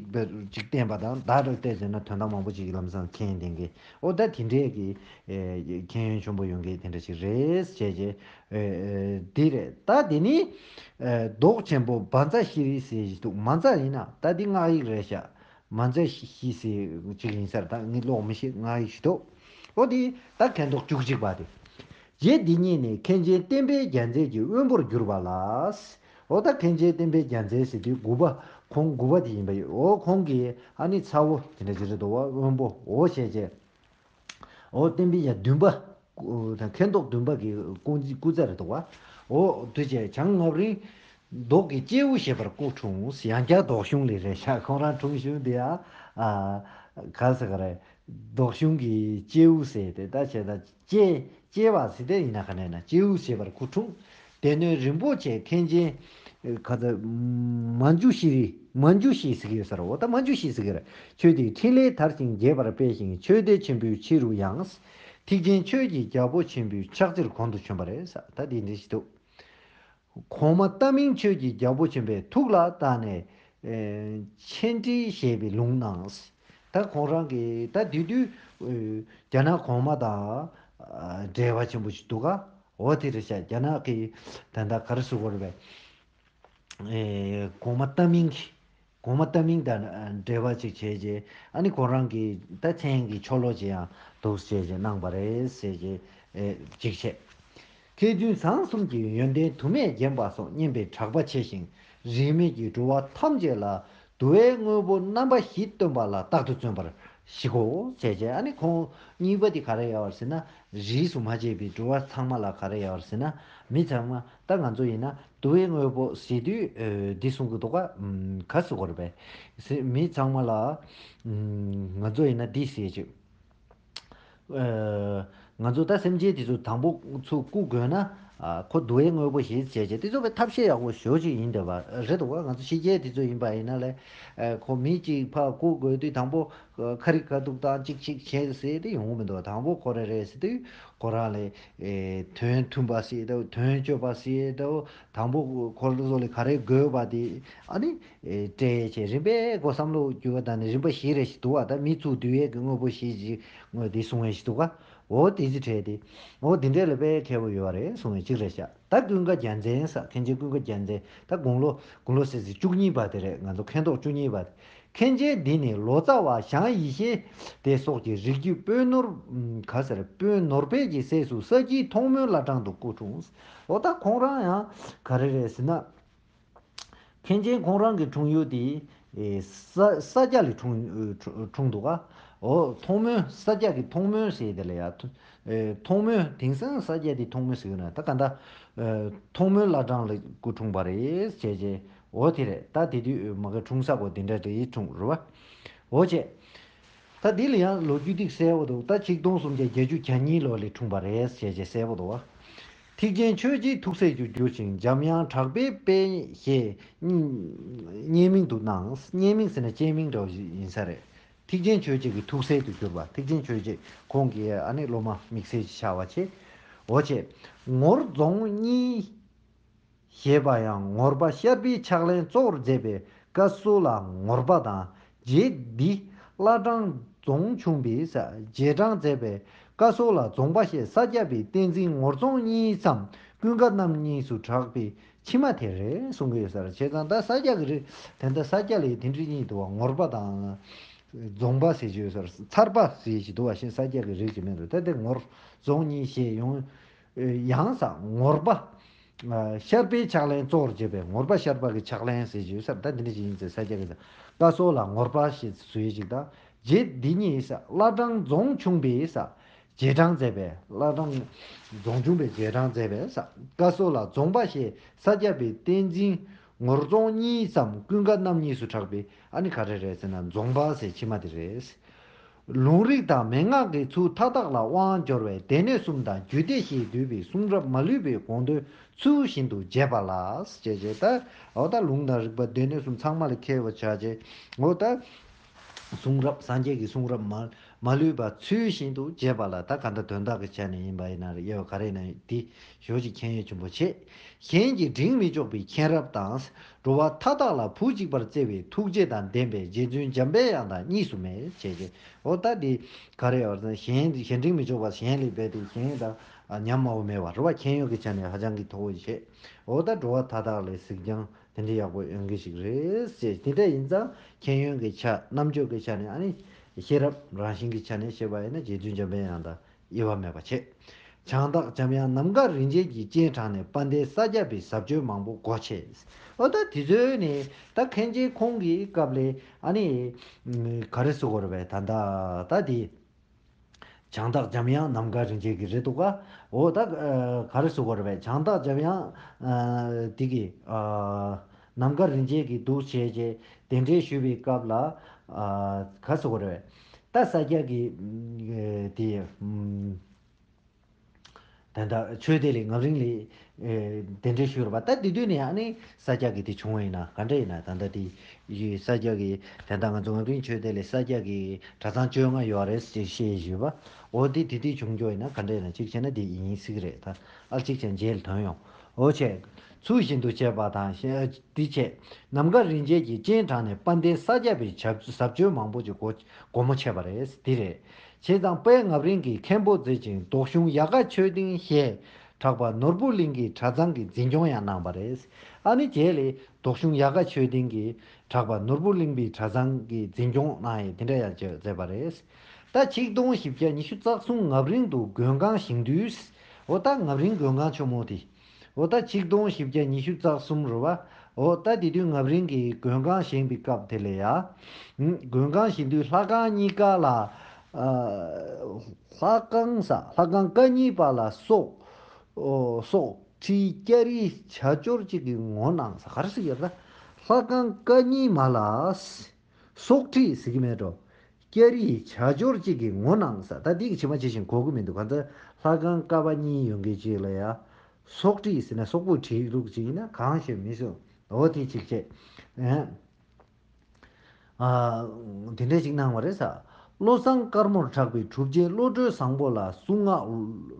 ཅིག་བསྟན་པ་དང་བརྡ་འདྲ་བསྟན་ཟེར་ན་དོན་དག་མང་པོ་ཅིག་ལམ་སང་མཁྱེན་ཡིན་ལྡན་གི་འོ་ད་དེ་འདྲས་ཀྱི་མཁྱེན་ཡོན་ཆེན་པོ་ཡོད་མཁན་དེ་འདྲ་ཞིག་རེད་ཟེར་བྱས། འདི་རེད། ད་འདི་ནི་མདོག་ཆེན་པོ་བཛྲ་ཤྲཱི་ཟེར་ཞིག་འདུག་མཛྲ་ཡིན་ན་ད་འདི་སྔགས་ཡིག་རེད་ཤག་མཛྲ་ཤྲཱི་ཟེར་ཅིག་ཡིན་ས་རེད། ད་ངས་ཀློག་མི་ཤེས། སྔགས་ཡིག་ཞིག་འདུག་འོ་འདི་ད་མཁན་རྟོགས་བཅུ་གཅིག་པ་དེ། རྗེ་འདི་ཉིད་ནི་མཁན་ཆེན་བསྟན་པའི་རྒྱལ་མཚན་གྱི་དབོན་པོར་གྱུར་པ་ལ། འོ་ད་མཁན་ཆེན་བསྟན་པའི་རྒྱལ་མཚན་ཟེར་དུས་དགུ་པ་ཁོང་དགུ་པ་དེ་ཡིན་པ་ཡོད། འོ་ཁོང་གི་ཨ་ནི་ཚ་བོ་དེ་འདྲ་ཅིག་རེད་འདུག་བ། དབོན་པོ་འོ་བྱས་བྱས། འོ་བསྟན་པའི་ཡ་བདུན་པ། ད་མཁན་རྟོགས་བདུན་པ་གི་སྐུ་སྐུ་ཚ་རེད་འདུག་བ། འོ་དུས་བྱས་བྱང་རྔམ་རིང་མདོག་གི་སྐྱེས་བུ་ཞེས་པར་སྐུ་འཁྲུངས། ཡང་བསྐྱར་ལྡོག་གཞུང་ལས་རེད་ཤག་ཁོང་རང་འཁྲུངས་གཞུང་དེ་ཡང་ཨ་ག་ཟེར་ག་རེད། ལྡོག་གཞུང་གི་སྐྱེས་བུ་ཟེར་ཏེ་ད་བྱས་ད་སྐྱེས་སྐྱེས་པ་ཟེར་ཏེ་ཡིན་ན་ག་ནས་ན་སྐྱེས་བུ་ཞེས་པར་སྐུ་འཁྲུངས། སྡེ་སྣོད་རིན་པོ་ཆེ་མཁན་ཆེན་ག་ཚ་མ་ཇུ་ཤྲཱི་མ་ཇུ་ཤྲཱི་ཟེར་གྱི་ཡོད་ས་རེད། འོ་ད་མ་ཇུ་ཤྲཱི་ཟེར་གྱི་རེད། ཆོས་དེའི་ཕྲིན་ལས་དར་ཞིང་རྒྱས་པར་སྤེལ་ཞིང་ཆོས་སྡེ་ཆེན་པོའི་ཕྱི་རུ་ཡང་། ཐེག་ཆེན་ཆོས་ཀྱི་རྒྱལ་པོ་ཆེན་པོའི་ཕྱག་རྩེར་གོང་དུ་བྱོན་པ་རེད་ས། ད་འདི་འདྲ་ཞིག་འདུག་གོང་མ་ཏ་མིང་ཆོས་ཀྱི་རྒྱལ་པོ་ཆེན་པོའི་ཐུགས་ལ་བཏགས་ནས། ཨེ་མཆན་བྲིས་ཞེས་པའི་ལུང་གནང་། ད་ཁོང་རང་གིས་ད་དེ་དུས་ཨེ་རྒྱ་ནག་གོང་མ་དང་ཨ་འབྲེལ་བ་ཆེན་པོ་ཞིག་འདུག་ག་འོ་དེ་རེད་ཤག་རྒྱ་ནག་གི་ད་ལྟ་ག་རེ་ཟེར་དགོས་རེད་པས། ཨེ་གོང་མ་ཏ་མིང་གི་གོང་མ་ཏ་མིང་དང་འབྲེལ་བ་ཅིག་བྱས་རྗེས་ཨ་ནི་ཁོ་རང་གི་ད་མཚན་གྱི་ཆོ་ལོ་ཅིག་ཡང་འདུག་བྱས་རྗེས་གནང་བ་རེད་ཟེར་རྗེས་ཨེ་ཅིག་བྱས། མཁས་བཙུན་བཟང་གསུམ་གྱི་ཡོན་ཏན་དུ་མས་བརྒྱན་པ་སོགས་སྙན་པའི་གྲགས་པ་ཆེ་ཞིང་རིས་མེད་ཀྱི་འགྲོ་བ་ཐམས་ཅད་ལ་དུ་བའི་དངོས་པོ་རྣམ་པ་བཞི་སྟོན་པ་ལ་རྟག་ཏུ་བརྩོན་པར་གཞིག་གོ་བྱས་བྱས། ཨ་ནི་ཁོང་གཉིས་པ་དེ་ག་རེ་ཡོད་ཟེར་ན་རིས་སུ་མ་ཆད་པའི་འགྲོ་བ་ཚང་མ་ལ་ག་རེ་ཡོད་ཟེར་ན་མི་ཚང་མ་ད་ང་ཚོ་ཡིན་ན། དུ་བའི་དངོས་པོ་ཟེར་དུས་ཨ་འདི་གསུང་གི་འདུག་ག་ཨམ་ག་ཟེར་དགོས་རེད་པས། ཟེར་མི་ཚང་མ་ལ་ཨམ་ང་ཚོ་ཡིན་ན་འདི་ཟེར་ཅིག་ཨ་ང་ཚོ་ད་སེམས་ཅན་དེ་ཚོ་དང་པོ་ཚུར་བཀུག་དགོས་ན་ཨ་ཁོ་དུ་བའི་དངོས་པོ་ཞིག་བྱས་བྱས་དེ་ཚོ་བས་ཐབས་ཤེས་ཡག་པོ་ཞེ་པོ་ཅིག་ཡིན་བསྡད་པ་རེད་འདུག་ག་ང་ཚོ་ཕྱི་རྒྱལ་དེ་ཚོ་ཡིན་པ་ཡིན་ན་ལས་ཨ་ཁོ་མི་གཅིག་ཕར་བཀུག་དགོས་དུས་དང་པོ། ཁ་རིག་ཁ་ཐུག་དང་གཅིག་གཅིག་བྱས་ཟེར་ཏེ་ཡོང་གི་མི་འདུག་དང་པོ་ཁོ་རེ་རེ་ཟེར་དུས་ཁོ་རང་ལས་ཨེ་དོན་མཐུན་པ་ཟེར་དུས་དོན་སྤྱོད་པ་ཟེར་དུས་དང་པོ་ཁོ་རང་ཚོ་ལས་ག་རེ་དགོས་པ་དེ་ཨ་ནི་ཨེ་སྤྲད་བྱས་རིམ་པས་ཁོ་བསམ་བློ་འགྱུར་བ་དང་ནི་རིམ་པ་བཞི་རེ་ཞིག་འདུག་བ། ད་མི་ཚུགས་དུས་ཡས་ཀྱི་དངོས་པོ་བཞི་ཞིག་དངོས་དེ་གསུང་བས་ཞིག་འདུག་ག་འོ་དེ་ཚོ་བྲལ་ཏེ་འོ་དེ་འདྲས་ལ་དཔེ་མཁས་པོ་ཡོད་པ་རེད་གསུང་བས་གཅིག་རེད་ཤག་ད་ཀུན་དགའ་རྒྱལ་མཚན་ས་མཁན་ཆེན་ཀུན་དགའ་རྒྱལ་མཚན་ད་དགུང་ལོ་དགུང་ལོ་ཟེར་ཟེར་བཅུ་གཉིས་པ་དེ་རེད། ང་ཚོ་མཁན་ཐོག་བཅུ་གཉིས་པ་དེ། མཁན་ཆེན་འདི་ནི་ལོ་ཙཱ་བ་ཞང་ཡེ་ཤེས་དེ་སོགས་ཀྱི་རིགས་རྒྱུད་དཔོན་ནོར་ག་ཟེར་དཔོན་ནོར་སྦས་ཀྱི་སྲས་སུ་ས་དཀྱིལ་མཐོང་སྨོན་བླ་བྲང་དུ་སྐུ་འཁྲུངས། འོ་ད་ཁོང་རང་ཡང་ག་རེ་རེད་ཟེར་ན། མཁན་ཆེན་ཁོང་རང་གི་འཁྲུངས་ཡུལ་དེ་ས་ས་སྐྱ་ལ་འཁྲུངས་འཁྲུངས་འདུག་ག་འོ་མཐོང་སྨོན་ས་སྐྱ་གི་མཐོང་སྨོན་ཟེར་དེ་ལ་ཡ། མཐོང་སྨོན་དེང་སང་ས་སྐྱ་དེ་མཐོང་སྨོན་ཟེར་གི་ན་ད་ག་འདྲ། མཐོང་སྨོན་བླ་བྲང་ལ་སྐུ་འཁྲུངས་པ་རེད་ཅེས་བྱས། འོ་དེ་རེད། ད་དེ་དུས་མ་གི་འཁྲུངས་ས་གོ་དེ་འདྲ་དེ་འཁྲུངས་རེད་བ། འོ་བྱས། ད་འདི་ལ་ཡང་ལོ་རྒྱུས་ཏིག་གསལ་བོ་འདུག་ད་ཆིག་སྟོང་སུམ་བརྒྱ་བརྒྱད་ཅུ་གྱ་གཉིས་ལོ་ལ་འཁྲུངས་པ་རེད་ཅེས་བྱས་གསལ་བོ་འདུག་བ། ཐེག་ཆེན་ཆོས་ཀྱི་ཐུགས་སྲས་སུ་གྱུར་ཅིང་འཇམ་དབྱངས་གྲགས་པའི་དཔལ་ཞེས་བརྙན་མིང་དུ་གནང་། བརྙན་མིང་ཟེར་ན་བཅས་མིང་འདྲ་བོ་ཞིག་ཡིན་ས་རེད། ཐེག་ཆེན་ཆོས་རྗེ་གི་ཐུགས་སྲས་སུ་གྱུར་པ། ཐེག་ཆེན་ཆོས་རྗེ་ཁོང་གི་ཨ་ནི་སློབ་མ་དམིགས་བསལ་ཞིག་ཆགས་པ་བྱས། འོ་བྱས། ངོར་རྫོང་གཉིས་ཞེས་པ་ཡང་ངོར་པ་ཤར་པའི་ཕྱག་ལེན་གཙོ་བོར་མཛད་པའི་བཀའ་སྲོལ་ལ་ངོར་པ་དང་རྗེ་འདི་བླ་བྲང་རྫོང་ཆུང་པའི་ས་རྗེས་འབྲང་མཛད་པའི་བཀའ་སྲོལ་ལ་རྫོང་པ་ཞེས་ས་སྐྱ་པའི་བསྟན་འཛིན་ངོར་རྫོང་གཉིས་སམ་ཀུན་དགའ་རྣམ་གཉིས་སུ་གྲགས་པའི་ཕྱི་མ་དེ་རེད་གསུང་གི་ཡོད་ས་རེད། བྱས་ཙང་ད་ས་སྐྱ་གི་རིགས་དེ་འདྲ་ས་སྐྱ་ལ་དེ་འདྲ་གཉིས་འདུག་བ། ངོར་པ་དང་རྫོང་པ་ཟེར་གྱི་ཡོད་ས་རེད། ཚར་པ་ཟེར་གྱི་འདུག་བ། གཞན་ས་སྐྱ་གི་རིགས་ཀྱི་མིང་རེད། ད་དེ་ངོར་རྫོང་གཉིས་ཞེས་ཡོང་ཡང་ས་ངོར་པ། ཤར་པའི་ཕྱག་ལེན་གཙོ་བོར་བྱས་པའི་ངོར་པ་ཤར་པ་གི་ཕྱག་ལེན་ཟེར་གྱི་ཡོད་ས་རེད། ད་འདི་འདྲ་ཞིག་ཡིན་ཚེ་ས་སྐྱ་གི་བཀའ་སྲོལ་ལ་ངོར་པ་ཞེས་བཟོས་ཤིག་དང་རྗེ་འདི་ཉིད་ས་བླ་བྲང་རྫོང་ཆུང་པའི་ས་རྗེས་འབྲང་མཛད་པའི་བླ་བྲང་རྫོང་ཆུང་པའི་རྗེས་འབྲང་མཛད་པའི་ས་བཀའ་སྲོལ་ལ་རྫོང་པ་ཞེས་ས་སྐྱ་པའི་བསྟན་འཛིན་ངོར་རྫོང་གཉིས་སམ་ཀུན་དགའ་རྣམ་གཉིས་སུ་གྲགས་པའི་ཨ་ནི་ག་རེ་རེད་ཟེར་ན་རྫོང་པ་ཟེར་ཕྱི་མ་དེ་རེད། ལུང་རིགས་དང་མན་ངག་གི་ཚུལ་མཐའ་དག་ལ་དབང་འབྱོར་བའི་སྡེ་སྣོད་གསུམ་དང་རྒྱུད་སྡེ་ཞེས་བསྡུས་པའི་གསུང་རབ་མ་ལུས་པའི་དགོངས་དོན་ཚུལ་བཞིན་དུ་འབྱེད་པ་ལ་ཞེས་བྱས། ད་འོ་ད་ལུང་དང་རིགས་པ་སྡེ་སྣོད་གསུམ་ཚང་མ་ལ་མཁས་པ་བྱ་བྱས། འོ་ད་གསུང་རབ་སངས་རྒྱས་ཀྱི་གསུང་རབ་མ་མ་ལུས་པ་ཚུལ་བཞིན་དུ་འབྱེད་པ་ལ། ད་ག་འདྲ་དོན་དག་གི་ཆ་ནས་ཡིན་པ་ཡིན་ན་རེད། དབྱེ་བ་ག་རེ་ཡིན་ན་འདི་ཞོ་ཅིག་མཁྱེན་ཡོན་ཆེན་པོ་བྱེད། གཞན་གྱིས་འབྲིང་མི་འཇོག་པའི་མཁྱེན་རབ་དང་། འགྲོ་བ་མཐའ་དག་ལ་བུ་གཅིག་པར་བརྩེ་བའི་ཐུགས་རྗེ་དང་ལྡན་པའི་རྗེ་བཙུན་འཇམ་པའི་དབྱངས་དང་གཉིས་སུ་མེད་ཅེས་བྱས། འོ་ད་འདི་ག་རེ་ཡོད་ཟེར་ན་གཞན་གཞན་འབྲིང་མི་འཇོག་པ་གཞན་ལས་འབད་དེ་གཞན་དང་ཉམས་དམའ་བོ་མེད་པ་རེད་བ། མཁྱེན་ཡོན་གྱི་ཆ་ནས་ཧ་ཅང་གི་མཐོ་བོ་བྱེད། འོ་ད་འགྲོ་བ་མཐའ་དག་ལ་གཟིགས་སྦྱང་དེ་འདྲ་ཡག་པོ་ཡོང་གི་ཞིག་རེད་ཅེས། དེ་འདྲ་ཡིན་ཙང་མཁྱེན་ཡོན་གྱི་ཆ་རྣམ་དཔྱོད་ཀྱི་ཆ་ནས་ཨ་ནི་ཤེས་རབ་རང་བཞིན་གྱི་ཆ་ནས་བཤད་པ་ཡིན་ན་རྗེ་བཙུན་འཇམ་པའི་དབྱངས་དང་། དབྱེ་བ་མེད་པ་བྱེད། བྱང་བདག་འཇམ་དབྱངས་ནམ་མཁའ་རིན་ཆེན་གྱི་སྤྱན་དྲངས་ནས་དཔལ་ལྡན་ས་སྐྱ་པའི་ཟབ་ཆོས་མང་པོ་སྒོ་ཕྱེ། འོ་ད་དེ་ཚོའི་ནི་ད་མཁན་ཆེན་ཁོང་གི་སྐབས་ལས་ཨ་ནི་ག་རེ་ཟེར་དགོས་རེད་པས། ད་ད་ད་དེ་བྱང་བདག་འཇམ་དབྱངས་ནམ་མཁའ་རིན་ཆེན་གྱི་རེད་འདུག་ག་འོ་ད་ག་རེ་ཟེར་དགོས་རེད་པས། བྱང་བདག་འཇམ་དབྱངས་དེ་གི་ནམ་མཁའ་རིན་ཆེན་གྱི་འདུག་བྱས་རྗེས་གདན་འདྲེན་ཞུས་པའི་སྐབས་ལ་ག་ཟེར་དགོས་རེད་པས། ད་ས་སྐྱ་གི་དེ། ད་ལྟ་ཆོས་སྡེ་ལས་ངག་རིང་ལས་གདན་འདྲེན་ཞུས་རེད་པ། ད་དེ་དུས་ནས་ཨ་ནི་ས་སྐྱ་གི་དེ་བྱུང་བ་ཡིན་ན་ག་འདྲ་ཡིན་ན། ད་ལྟ་དེ་ཡི་ས་སྐྱ་གི་ད་ལྟ་ང་ཚོ་ངག་རིང་ཆོས་སྡེ་ལས་ས་སྐྱ་གི་གྲྭ་ཚང་བཅོ་ལྔ་ཡོད་རེད་ཅེས་བཤད་ཞུས་པ། འོ་དེ་དེ་དུས་བྱུང་རྒྱུ་ཡིན་ན་ག་འདྲ་ཡིན་ན་གཅིག་བྱས་ན་དེ་ཡིན་སྲིད་ཀྱི་རེད། ད་ཨ་གཅིག་བྱས་རྗེས་ལ་ཐོན་ཡོང་། འོ་བྱས། ཚུལ་བཞིན་དུ་བྱས་པ་དང་ཞེས་དེ་བྱས། ནམ་མཁའ་རིན་ཆེན་གྱི་སྤྱན་དྲངས་ནས་དཔལ་ལྡན་ས་སྐྱ་པའི་ཞབས་ཟབ་ཆོས་མང་པོ་ཅིག་སྒོ་སྒོ་མོ་ཕྱེ་བ་རེད། དེ་རེད། བྱས་ཙང་དཔལ་ངག་རིང་གིས་མཁན་པོ་མཛད་ཅིང་ལྡོག་གཞུང་ཡལ་ག་ཆོས་སྡིངས་ཞེས་གྲགས་པ་ནོར་བུ་གླིང་གི་གྲྭ་ཚང་གི་འཛིན་སྐྱོང་ཡང་གནང་བ་རེད། ཨ་ནི་རྗེས་ལས་ལྡོག་གཞུང་ཡལ་ག་ཆོས་སྡིངས་ཀྱིས་གྲགས་པ་ནོར་བུ་གླིང་པའི་གྲྭ་ཚང་གི་འཛིན་སྐྱོང་གནང་ཡས་དེ་འདྲ་ཡང་བྱས་མཛད་པ་རེད། ད་ཆིག་སྟོང་བཞི་བརྒྱ་ཉི་ཤུ་རྩ་གསུམ་ངག་རིང་དུ་མགོན་ཁང་བཞེངས་དུས། འོ་ད་ངག་རིང་མགོན་ཁང་ཆེན་མོ་དེ། འོ་ད་ཆིག་སྟོང་བཞི་བརྒྱ་ཉི་ཤུ་རྩ་གསུམ་རེད་བ། འོ་ད་དེ་དུས་ངག་རིང་གི་མགོན་ཁང་བཞེངས་པའི་སྐབས་དེ་ལ་ཡ། ཨུམ། མགོན་ཁང་བཞེངས་དུས་ལྷ་ཁང་གཉིས་ཀ་ལ། ཨ། ལྷ་ཁང་ས་ལྷ་ཁང་ཀ་གཉིས་པ་ལ་སོག་ཨོ། སོག་ཁྲི་སྐྱ་རིའི་བྱ་སྦྱོར་གཅིག་གི་ངོ་གནང་ས་ག་རེ་ཟེར་གྱི་ཡོད་རེད། ལྷ་ཁང་ཀ་གཉིས་མ་ལ། སོག་ཁྲི་ཟེར་གྱི་མེད་འགྲོ། སྐྱ་རིའི་བྱ་སྦྱོར་གཅིག་གི་ངོ་གནང་ས། ད་འདི་གི་ཕྱི་མ་ཇི་བཞིན་གོ་གི་མི་འདུག་གང་ལྟར་ལྷ་ཁང་ཀ་པ་གཉིས་ཡོང་གི་ཅིག་ལ་ཡ། སོག་ཁྲི་ཟེར་ན་སོག་པོའི་ཁྲི་ལུགས་ཅིག་ཡིན་ན་གང་ཞིག་མི་སྲིད། འོ་དེ་གཅིག་བྱས། ཨ། ཨ། དེ་འདྲས་ཅིག་གནང་བ་རེད་ས། བློ་བཟང་དཀར་མོར་གྲགས་པའི་གྲུབ་ཆེན་བློ་གྲོས་བཟང་པོ་ལ་གཟུངས་སྔགས་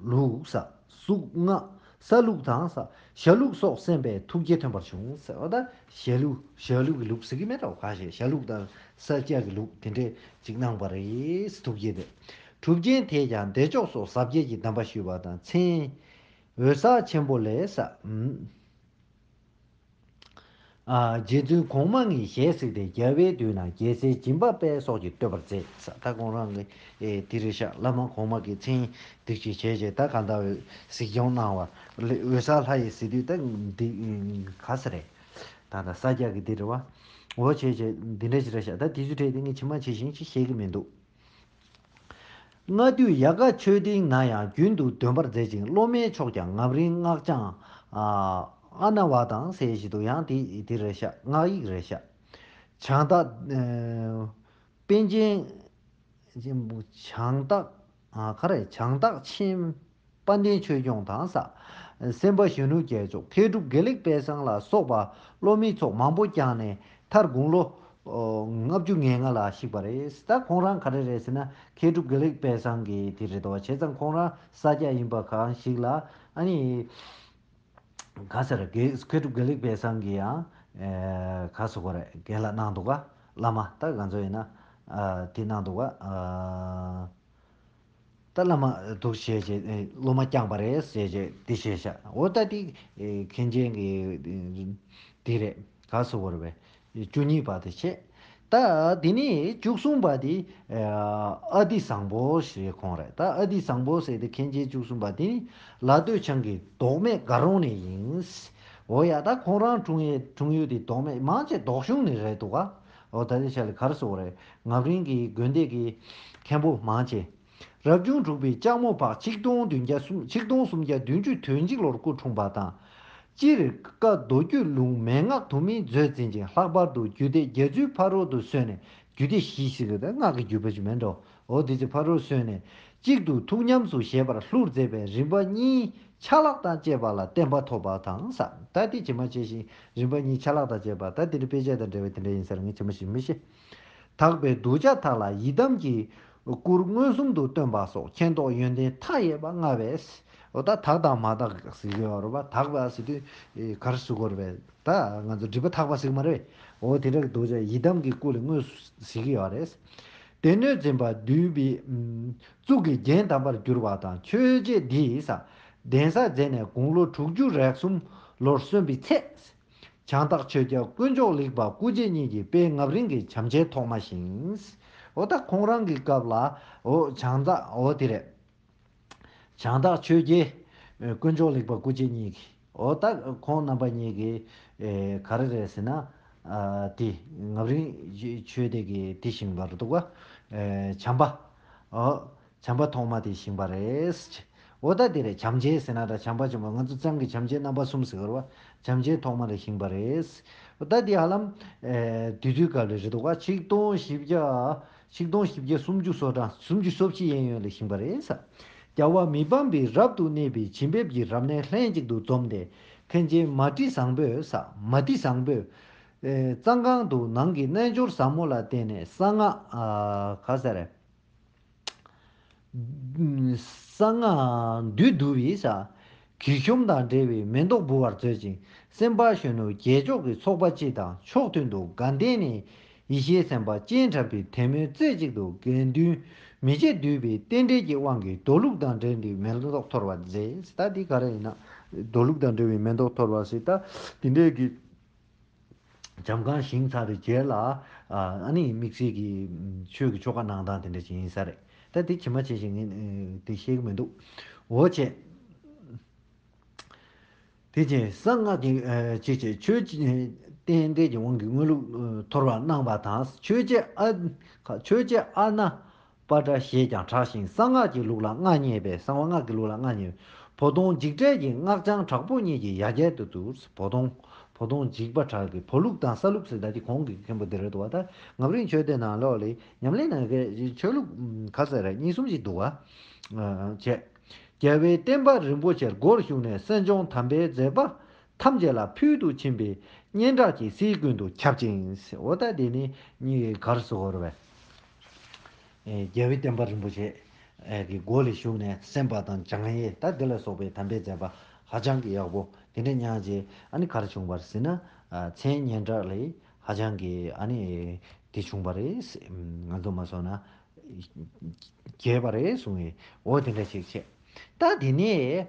ལུགས་ས། གཟུངས་སྔགས་ས་ལུགས་དང་ས། ཞྭ་ལུགས་སོགས་གསན་པས་ཐུགས་རྗེ་ཐོན་པར་བྱུང་ས། འོ་ད་ཞྭ་ལུགས་ཞྭ་ལུགས་ཀྱི་ལུགས་ཟེར་གྱི་མེད་དོ། ག་ཞེས་ཞྭ་ལུགས་དང་ས་སྐྱ་གི་ལུགས་དེ་འདྲས་ཅིག་གནང་བ་རེད། ཐུགས་རྗེ་དེ། གྲུབ་ཆེན་དེས་ཀྱང་བདེ་མཆོག་སོགས་ཟབ་རྒྱས་ཀྱི་གདམས་པ་ཞུས་པ་དང་མཚན་འོད་གསལ་ཆེན་པོ་ལས་ས། ཨུམ། ཨ། རྗེ་བཙུན་གོང་མ་ངས་ཞལ་གཟིགས་ཏེ། རྒྱལ་བའི་མདུན་ན་རྒྱལ་སྲས་སྦྱིན་པ་དཔལ་སོགས་ཀྱིས་བསྟོད་པར་མཛད་ས། ད་ཁོང་རང་གི་ཨེ་དེ་རེད་ཤག་བླ་མ་གོང་མ་གི་མཚན་འདི་ཅིག་བྱས་བྱས། ད་གང་ལྟར་གཟིགས་སྐྱོང་གནང་བ་ལས། འོད་གསལ་ལྷ་ཡི་ཟེར་དུས་ད་འདི་ག་ས་རེད། ད་ད་ས་སྐྱ་གི་འདི་རེད་བ། འོ་བྱས་བྱས་འདི་འདྲ་ཞིག་རེད་ཤག་ད་དེ་ཚོའི་གྲས་དེ་ངས་ཇི་མ་ཇི་བཞིན་ཅིག་ཤེས་ཀྱི་མི་འདུག་སྔ་དུས་ཡལ་ག་ཆོས་སྡིངས་ན་ཡང་། རྒྱུན་དུ་འདོན་པར་མཛད་ཅིང་། སློབ་མའི་མཆོག་ཀྱང་ངམ་རིང་སྔགས་འཆང་ཨ་ཨ་ན་བ་དང་ཟེར་ཞིག་འདུག་ཡང་དེ་དེ་རེད་ཤག་སྔགས་ཡིག་རེད་ཤག་བྱང་བདག་ཨ་པཎ་ཆེན། བྱང་བདག་ཨ་ག་རེ། བྱང་བདག་ཆེན་དཔལ་ལྡན་ཆོས་སྐྱོང་དང་ས། སེམས་དཔའ་གཞོན་ནུ་རྒྱལ་མཆོག་མཁས་གྲུབ་དགེ་ལེགས་དཔལ་བཟང་ལ་སོགས་པ་སློབ་མའི་ཚོགས་མང་པོ་བསྐྱངས་ནས། མཐར་དགུང་ལོ་ཨོ་ལྔ་བཅུ་ང་ལྔ་ལ་གཤེགས་པ་རེད། ད་ཁོང་རང་ག་རེ་རེད་ཟེར་ན། མཁས་གྲུབ་དགེ་ལེགས་དཔལ་བཟང་གི་དེ་རེད་དོ། བྱས་ཙང་ཁོང་རང་ས་སྐྱ་ཡིན་པ་གང་ཞིག་ལ། ཨ་ནི་ག་ས་རེད། དགེ་མཁས་གྲུབ་དགེ་ལེགས་དཔལ་བཟང་གི་ཡང་ཨེ་ག་ཟེར་དགོས་རེད། རྒན་ལགས་གནང་འདུག་ག་བླ་མ་ད་ང་ཚོ་ཡིན་ན་ཨ་དེ་གནང་འདུག་ག་ཨ། ད་བླ་མ་འདུག་བྱས་བྱས་ཨེ་སློབ་མ་བསྐྱངས་པ་རེད་ཟེར་བྱས་དེ་བཤད་ཤག་འོ་ད་དེ་ཨེ་མཁན་ཆེན་གྱི་དེ་རེད། ག་ཟེར་དགོས་རེད་པས། བཅུ་གཉིས་པ་དེ་བྱས། ད་དེ་ནས་བཅུ་གསུམ་པ་དེ་ཨ་ཏི་བཟང་པོ་ཞེས་ཁོང་རེད། ད་ཨ་ཏི་བཟང་པོ་ཟེར་དེ་མཁན་ཆེན་བཅུ་གསུམ་པ་དེ་ནི་ལ་སྟོད་འཆང་གི་ལྡོག་མེད་དགའ་རོང་ནས་ཡིན། འོ་ཡ། ད་ཁོང་རང་འཁྲུངས་ཡས་འཁྲུངས་ཡུལ་དེ་ལྡོག་མེད་མང་ཆེ་ལྡོག་གཞུང་ནས་རེད་འདུག་ག་འོ་ད་དེ་ཆ་ལ་ག་རེ་ཟེར་དགོས་རེད། ངམ་རིང་གི་དགོན་སྡེ་གི་མཁན་པོ་མང་ཆེ། རབ་བྱུང་དྲུག་པའི་ལྕགས་མོ་ཕག་ཆིག་སྟོང་བདུན་བརྒྱ་སུམ། ཆིག་སྟོང་སུམ་བརྒྱ་བདུན་ཅུ་དོན་གཅིག་ལོར་སྐུ་འཁྲུངས་པ་དང་། སྤྱིར་བཀའ་མདོ་རྒྱུད་ལུང་མན་ངག་དུ་མའི་མཛོད་འཛིན་ཅིང་། ལྷག་པར་དུ་རྒྱུད་སྡེ་རྒྱ་མཚོའི་ཕ་རོལ་ཏུ་སོན་ནས། རྒྱུད་སྡེ་བཞི་ཞིག་གི་ད་སྔགས་ཀྱི་རྒྱུད་པ་ཅིག་མེད་འགྲོ། འོ་དེ་ཚོའི་ཕ་རོལ་སོན་ནས་གཅིག་ཏུ་ཐུགས་ཉམས་སུ་བཞེས་པར་ལྷུར་མཛད་པས། རིམ་པ་གཉིས་ཆ་ལག་དང་བཅས་པ་ལ་བརྟན་པ་ཐོབ་པ་དང་ས། ད་དེ་ཇི་མ་ཇི་བཞིན་རིམ་པ་གཉིས་ཆ་ལག་དང་བཅས་པ། ད་དེ་འདྲ་དཔེ་ཆ་དང་འབྲེལ་བའི་དེ་འདྲ་ཡིན་ས་རེད། ངས་ཇི་མ་ཇི་བཞིན་མི་ཤེས། དག་པའི་གདུལ་བྱ་དག་ལ་ཡི་དམ་གྱི་སྐུར་མངོན་སུམ་དུ་སྟོན་པ་སོགས་མཁྱེན་རྟོགས་ཡོན་ཏན་མཐའ་ཡས་པ་མངའ་བས། འོ་ད་དག་དང་མ་དག་ཟེར་གྱི་ཡོད་རེད་པ། དག་པ་ཟེར་དུས་ཨེ་ག་རེ་ཟེར་དགོས་རེད་པས། ད་ང་ཚོ་སྒྲིབ་པ་དག་པ་ཟེར་གྱི་མ་རེད་པས། འོ་དེ་འདྲ་གི་གདུལ་བྱ་ཡི་དམ་གྱི་སྐུ་ལ་མངོན་ཟེར་གྱི་ཡོད་རེད། སྡེ་སྣོད་འཛིན་པ་འདུས་པའི་གཙུག་གི་རྒྱན་དམ་པར་གྱུར་པ་དང་། ཆོས་རྗེ་འདིས་ས་གདན་ས་མཛད་ནས་དགུང་ལོ་དྲུག་ཅུ་རེ་གསུམ་ལོར་སོན་པའི་ཚེ། བྱང་བདག་ཆོས་རྒྱལ་དཀོན་མཆོག་ལེགས་པ་སྐུ་མཆེད་གཉིས་ཀྱིས་དཔལ་ངམ་རིང་གི་བྱམས་ཆེན་ཐོག་མ་བཞེངས། འོ་ད་ཁོང་རང་གི་སྐབས་ལ་འོ་བྱང་བདག་འོ་དེ་རེད། བྱང་བདག་ཆོས་རྒྱལ་དཀོན་མཆོག་ལེགས་པ་སྐུ་མཆེད་གཉིས་ཀྱིས། འོ་ད་ཁོང་རྣམ་པ་གཉིས་ཀྱིས་ག་རེ་རེད་ཟེར་ན། དེ་ངམ་རིང་ཆོས་སྡེ་གི་དེ་བཞེངས་པ་རེད་འདུག་ག་བྱམས་པ། འོ། བྱམས་པ་ཐོག་མ་དེ་བཞེངས་པ་རེད། འོ་ད་དེ་རེད། བྱམས་ཆེན་ཟེར་ན་ད་བྱམས་པ་ཆེན་པོ། ང་ཚོ་གཙང་གི་བྱམས་ཆེན་རྣམ་པ་གསུམ་ཟེར་བ་རེད་པ། བྱམས་ཆེན་ཐོག་མ་རེ་བཞེངས་པ་རེད། འོ་ད་དེ་ཧ་ལམ་ཨེ་དུས་ཚོད་སྐབས་ལ་རེད་འདུག་ག་ཆིག་སྟོང་བཞི་བརྒྱ། ཆིག་སྟོང་བཞི་བརྒྱ་སུམ་ཅུ་སོ་གྲངས། སུམ་ཅུ་སོ་གཅིག་གཡས་གཡོན་ལ་བཞེངས་པ་རེད་ས། རྒྱལ་བ་མི་ཕམ་པའི་རབ་ཏུ་གནས་པའི་བྱིན་འབེབས་ཀྱི་རབ་གནས་ལྷན་ཅིག་ཏུ་འཛོམས་ཏེ། མཁན་ཆེན་མ་ཏི་བཟང་པོས་ས། མ་ཏི་བཟང་པོས་ཨེ་གཙང་ཁང་དུ་ནང་གི་རྣལ་འབྱོར་ཟབ་མོ་ལ་བརྟེན་ནས་གསང་སྔགས་ཨ་ག་ཟེར། གསང་སྔགས་འདུས་བསྡུ་བའི་ས། གི་ཤོམ་དང་འབྲེལ་བའི་མེ་ཏོག་འབུལ་བར་མཛད་ཅིང་། སེམས་དཔའ་གཞོན་ནུ་རྒྱལ་མཆོག་གི་ཚོགས་པ་སྤྱི་དང་ཕྱོགས་མཐུན་དུ་དགའ་ལྡན་ནས་ཡེ་ཤེས་སེམས་དཔའ་སྤྱན་དྲངས་པའི་དད་མོས་རྩེ་གཅིག་ཏུ་དགེ་འདུན་མི་བརྗེད་འདུས་པའི་རྟེན་འབྲེལ་གྱི་དབང་གིས་མདོ་ལུགས་དང་འབྲེལ་ཏེ་མེ་ཏོག་འཐོར་བར་མཛད། ད་འདི་ག་རེ་ཡིན་ན། མདོ་ལུགས་དང་འབྲེལ་བའི་མེ་ཏོག་འཐོར་བ་ཟེར། ད་འདི་འདྲའི་གི་བྱམས་ཁང་བཞེངས་ཚར་བའི་རྗེས་ལ་ཨ་ནི་དམིགས་བསལ་གྱི་ཆོས་ཀྱི་ཆོ་ག་གནང་སྟངས་དེ་འདྲ་ཅིག་ཡིན་ས་རེད། ད་དེ་ཇི་མ་ཇི་བཞིན་ངས་དེ་ཤེས་ཀྱི་མི་འདུག་འོ་བྱས། དེ་རྗེས་གསང་སྔགས་ཀྱི་ཅིག་བྱས་ཆོས་ཀྱི་རྟེན་འབྲེལ་གྱི་དབང་གིས་དངོས་ལུགས་འཐོར་བར་གནང་བ་དང་། ཆོས་རྗེ་ཨ་ཆོས་རྗེ་ཨ་ན། པ་ཏྲ་ཞེས་ཀྱང་གྲགས་ཤིང་གསང་སྔགས་ཀྱི་ལུགས་ལ་མངའ་བརྙེས་པས། གསང་བ་སྔགས་ཀྱི་ལུགས་ལ་མངའ་བརྙེས་པས། བོ་དོང་འཇིགས་བྲལ་གྱི་སྔགས་འཆང་དྲག་པོ་གཉིས་ཀྱི་ཡ་གྱལ་དུ་གྱུར། བོ་དོང་བོ་དོང་འཇིགས་པ་གྲགས་ཀྱི་བོ་ལུགས་དང་ས་ལུགས་ཟེར། ད་ཅི་གོང་གི་མཁན་པོ་འདི་རེད་འདུག་བ། ད་ངམ་རིང་ཆོས་སྡེ་ནང་ལོགས་ལ་ཉམས་ལེན་གནང་མཁན་ཆོས་ལུགས་ཁ་ཟེར་རེད་གཉིས་གསུམ་ཞིག་འདུག་བ། བྱས། རྒྱལ་བའི་བསྟན་པ་རིན་པོ་ཆེར་སྒོར་ཞུགས་ནས་གསན་སྦྱོང་དམ་པའི་མཛད་པ། ཐམས་ཅད་ལ་ཕུལ་དུ་ཕྱིན་པའི་སྙན་གྲགས་ཀྱིས་སྲིད་ཀུན་ཏུ་ཁྱབ་ཅིང་། འོ་ད་དེ་ནི་གཉིས་ཀྱི་གར་སོགས་རེད་པས། རྒྱལ་བའི་བསྟན་པ་རིན་པོ་ཆེ་གི་སྒོ་ལས་ཞུགས་ནས་གསན་པ་དང་སྦྱང་ཡས་ད་འདི་ལ་སོགས་པའི་དམ་པའི་མཛད་པ་ཧ་ཅང་གི་ཡག་པོ་དེ་འདྲ་མྱངས་རྗེས་ཨ་ནི་གར་བྱུང་བར་ཟེར་ན། མཚན་སྙན་གྲགས་ལས་ཧ་ཅང་གི་ཨ་ནི་དེ་བྱུང་བ་རེད། ང་ཚོ་མ་སོང་ན་རྒྱས་པ་རེད་གསུང་ཡས། འོ་དེ་འདྲ་ཞིག་བྱས། ད་དེ་ནས།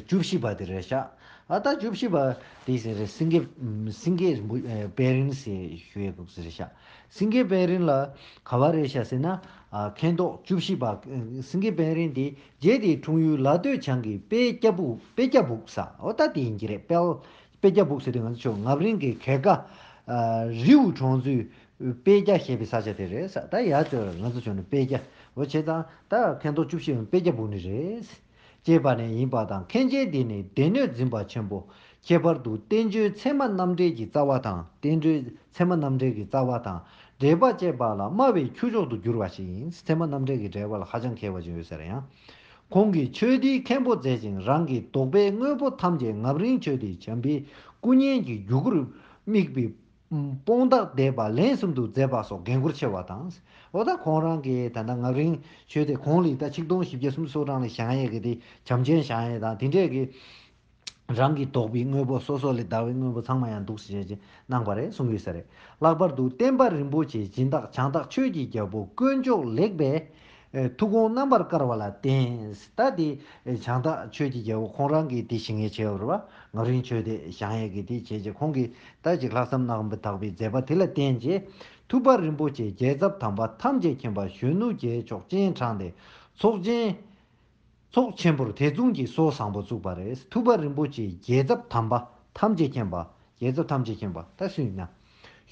བཅུ་བཞི་པ་དེ་རེད་ཤག་ཨ་ད་བཅུ་བཞི་པ་དེ་ཟེར་རེད། སེང་གེ་སེང་གེ་རིན་པོ་ཨེ་དཔལ་རིན་ཟེར་ཞུ་ཡས་འདུག་ཟེར་ཤག་སེང་གེ་དཔལ་རིན་ལ་ག་བ་རེད་ཤག་ཟེར་ན། ཨ་མཁན་ཐོག་བཅུ་བཞི་པ། ཨ་སེང་གེ་དཔལ་རིན་དེ་རྗེ་དེའི་འཁྲུངས་ཡུལ་ལ་སྟོད་བྱང་གི་དཔལ་སྐྱ་སྦུག་དཔལ་སྐྱ་སྦུག་ཟེར། འོ་ད་དེ་ཡིན་གྱི་རེད། དཔལ་དཔལ་སྐྱ་སྦུག་ཟེར་དུས་ང་ཚོ་ཆོ་ངབ་རིང་གི་གྱལ་ཁ་ཨ་རིའུ་གྲོང་ཚོའི་དཔལ་སྐྱ་ཞེས་པའི་ས་ཆ་དེ་རེད་ཟེར། ད་ཡ་ཚོ་ང་ཚོ་ཆོ་ནི་དཔལ་སྐྱ། འོ་བྱས་ཙང་ད་མཁན་ཐོག་བཅུ་བཞི་པ་དཔལ་སྐྱ་སྦུག་ནི་རེད། ཅེས་པ་ནས་ཡིན་པ་དང་། མཁན་ཆེན་འདི་ནི་སྡེ་སྣོད་འཛིན་པ་ཆེན་པོ། ཁྱད་པར་དུ་བསྟན་བཅོས་ཚད་མ་རྣམ་འགྲེལ་གྱི་རྩ་བ་དང་། བསྟན་བཅོས་ཚད་མ་རྣམ་འགྲེལ་གྱི་རྩ་བ་དང་འགྲེལ་པ་བཅས་པ་ལ་སྨྲ་བའི་ཁྱུ་མཆོག་ཏུ་གྱུར་པ་ཞིག་ཡིན། ཚད་མ་རྣམ་འགྲེལ་གྱི་འགྲེལ་པ་ལ་ཧ་ཅང་མཁས་པ་ཅིག་ཡོད་ས་རེད་ཡང་། ཁོང་གིས་ཆོས་འདི་མཁན་པོ་མཛད་ཅིང་། རང་གི་དོགས་པའི་དངོས་པོ་ཐམས་ཅད་ངབ་རིང་ཆོས་སྡེ་བྱམས་པའི་སྐུ་བརྙན་གྱི་རྒྱུ་གུར་དམིགས་པའི་དཔང་རྟགས་འདེབས་པ་ལན་གསུམ་དུ་མཛད་པ་སོགས་འགན་ཁུར་ཆེ་བ་དང་། འོ་ད་ཁོང་རང་གིས་ད་ལྟ་ངག་རིང་ཆོས་སྡེ་གོང་ལ་ད་ཆིག་སྟོང་བཞི་བརྒྱ་སུམ་ཅུ་སོ་གྲངས་ལ་བཞེངས་ཡས་ཀྱི་དེ་བྱམས་ཆེན་བཞེངས་ཡས་དང་དེ་འདྲས་ཀྱི་རང་གི་དོགས་པའི་དངོས་པོ་སོ་སོ་ལས་འདའ་བའི་དངོས་པོ་ཚང་མ་ཡང་འདུག་ཟེར་བྱས་གནང་བ་རེད་གསུང་གི་ཡོད་ས་རེད། ལྷག་པར་དུ་བསྟན་པ་རིན་པོ་ཆེའི་སྦྱིན་བདག་བྱང་བདག་ཆོས་ཀྱི་རྒྱལ་པོ་དཀོན་མཆོག་ལེགས་པའི་ཨེ་ཐུགས་དགོངས་རྣམ་པར་དཀར་བ་ལ་བརྟེན། ད་དེ་བྱང་བདག་ཆོས་ཀྱི་རྒྱལ་པོ་ཁོང་རང་གིས་དེ་བཞེངས་ཡས་བྱས་པ་རེད་བ། ངག་རིང་ཆོས་སྡེ་བཞེངས་ཡས་ཀྱི་དེ་བྱས་རྗེས་ཁོང་གིས་ད་ཅིག་ལྷག་བསམ་རྣམ་པར་དག་པའི་མཛད་པ་དེ་ལ་བརྟེན་རྗེས་ཐུབ་པ་རིན་པོ་ཆེའི་རྒྱལ་ཚབ་དམ་པ་ཐམས་ཅད་མཁྱེན་པ་གཞོན་ནུ་རྒྱལ་མཆོག་སྤྱན་དྲངས་ཏེ་ཚོགས་ཆེན་ཚོགས་ཆེན་པོར་ཐེ་ཚོམ་གྱི་སྲོལ་བཟང་པོ་བཙུགས་པ་རེད། ཐུབ་པ་རིན་པོ་ཆེའི་རྒྱལ་ཚབ་དམ་པ་ཐམས་ཅད་མཁྱེན་པ། རྒྱལ་ཚབ་ཐམས་ཅད་མཁྱེན་པ་ད་སུ་ཡིན་ན།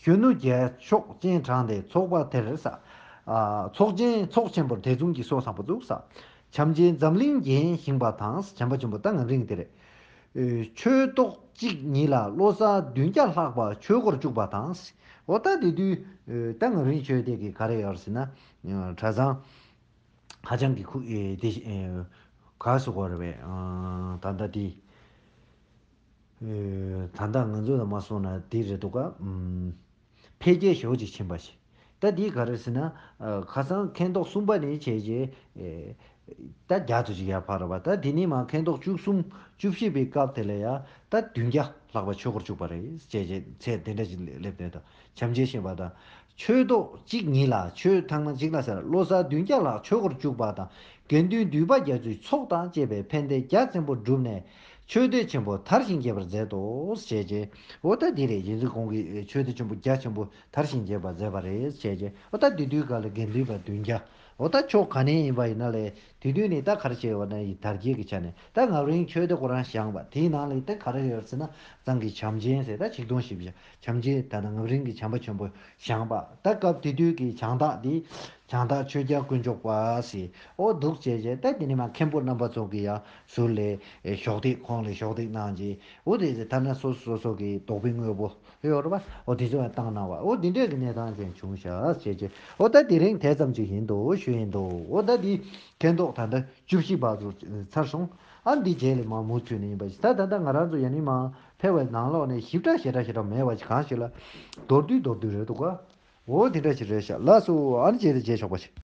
གཞོན་ནུ་རྒྱལ་མཆོག་སྤྱན་དྲངས་ཏེ་ཚོགས་པ་དེར་ས། ཨ་ཚོགས་ཆེན་ཚོགས་ཆེན་པོར་ཐེ་ཚོམ་གྱི་སྲོལ་བཟང་པོ་བཙུགས་ས། བྱམས་ཆེན་འཛམ་གླིང་རྒྱན་བཞེངས་པ་དང་། བྱམས་པ་ཆེན་པོ་ད་ངག་རིང་དེ་རེད། ཨེ་ཆོས་ཐོག་གཅིག་ཉིད་ལ་བློ་གསར་བདུན་བརྒྱ་ལྷག་པ་ཆོས་སྒོར་བཅུག་པ་དང་། འོ་ད་དེ་དུས་ཨེ་ད་ངག་རིང་ཆོས་སྡེ་གི་ག་རེ་ཡོད་ཟེར་ན། ཨེ་གྲྭ་ཚང་ཧ་ཅང་གི་ཁུ་ཨེ་དེ་ཨེ་ག་སུ་གོ་རེ་བས་ཨ་ད་ལྟ་དེ། ཨེ་ད་ལྟ་ང་ཚོ་ལ་མ་སོང་ན་དེ་རེད་འདུག་ག་ཨམ། འཕེལ་རྒྱས་ཞེ་པོ་ཅིག་ཕྱིན་པ་ཞིག་ད་འདི་ག་རེ་ཟེར་ན། ཨ་ཁ་སང་མཁན་ཐོག་གསུམ་པ་ནས་བྱས་རྗེས་ཨེ་ད་བརྒྱ་ཙམ་ཅིག་ཡར་འཕར་བ། ད་དེ་ནས་མ་མཁན་ཐོག་བཅུ་གསུམ་བཅུ་བཞི་པའི་སྐབས་དེ་ལ་ཡ་ད་བདུན་བརྒྱ་ལྷག་པ་ཆོས་སྒོར་བཅུག་པ་རེད། བྱས་རྗེས་ཚད་དེ་འདྲ་ཅིག་སླེབས་ནས་ད་བྱམས་ཆེན་ཞེས་པ་དང་། ཆོས་ཐོག་གཅིག་ཉིད་ལ་ཆོས་ཐང་ན་གཅིག་ལ་ཟེར་བློ་གསར་བདུན་བརྒྱ་ལྷག་ཆོས་སྒོར་བཅུག་པ་དང་། དགེ་འདུན་འདུས་པ་རྒྱ་མཚོའི་ཚོགས་དང་བཅས་པའི་ཕན་བདེ་རྒྱ་ཆེན་པོ་བསྒྲུབས་ནས་ཆོས་སྡེ་ཆེན་པོ་དར་ཞིང་རྒྱས་པར་མཛད་དོ། ཞེས་བྱས། འོ་ད་འདི་རེད། རྗེ་བཙུན་ཁོང་གིས་ཆོས་སྡེ་ཆེན་པོ་རྒྱ་ཆེན་པོ་དར་ཞིང་རྒྱས་པར་མཛད་པ་རེད། ཞེས་བྱས། འོ་ད་འདི་དུས་ག་ལ་དགེ་འདུན་པ་བདུན་བརྒྱ། འོ་ད་ཕྱོགས་ག་ནས་ཡིན་པ་ཡིན་ན་ལས་དེ་དུས་ནས་ད་ག་རེ་བྱས་ཡོད་ན་ཡི་དར་རྒྱས་ཀྱི་ཆ་ནས་ད་ངག་རིང་ཆོས་སྡེ་ཁོ་རང་བཞེངས་པ་དེའི་ནང་ལས་ད་ག་རེ་ཡོད་ཟེར་ན་གཙང་གི་བྱམས་ཆེན་ཟེར་ད་ཆིག་སྟོང་བཞི་བརྒྱ་བྱམས་ཆེན་ད་ནི་ངག་རིང་གི་བྱམས་པ་ཆེན་པོ་བཞེངས་པ། ད་སྐབས་དེ་དུས་ཀྱི་བྱང་བདག་འདི་བྱང་བདག་ཆོས་རྒྱལ་དཀོན་མཆོག་པ་ཟེར། འོ་འདུག་བྱས་བྱས་ད་དེ་ནས་མ་མཁན་པོ་རྣམ་པ་ཚོ་གི་ཡང་ཟུར་ལས་ཨེ་ཞོགས་ཏིག་ཁོང་ལ་ཞོགས་ཏིག་གནང་རྗེས་འོ་དེ་ཚེ་ཐ་ན་སོ་སོ་སོ་སོ་གི་དོགས་པའི་དངོས་པོ་ཡོད་རེད་པ། འོ་དེ་ཚོ་ཡང་བཏང་གནང་བ། འོ་དེ་འདྲས་ཀྱི་གནས་སྟངས་ཅན་བྱུང་ཤག་བྱས་བྱས། འོ་ད་དེ་རིང་དེ་ཙམ་ཅིག་ཡིན་འདུག་ཞུ་ཡིན་འདུག་འོ་ད་འདི་མཁན་ཐོག་ད་ལྟ་བཅུ་བཞི་པ་ཚོ་ཚར་སོང་། ཨ་འདི་རྗེས་ལ་མ་མུ་མཐུད་ནས་ཡིན་པ་ཞིག་ད་ད་ལྟ་ང་རང་ཚོ་ཡ་ནི་མ་ཕེབས་པའི་ནང་ལོགས་ནས་ཞིབ་ཕྲ་ཞེ་དྲག་ཞེ་དྲག་མེད་པ་ཞིག་གང་ཞིག་ལ་མདོར་བསྡུས་མདོར་བསྡུས་རེད་འདུག་ག་འོ་དེ་འདྲ་ཞིག་རེད་ཤག་ལགས་སོ། ཨ་ནི་རྗེས་ལ་མཇལ་ཆོག་པ་ཞིག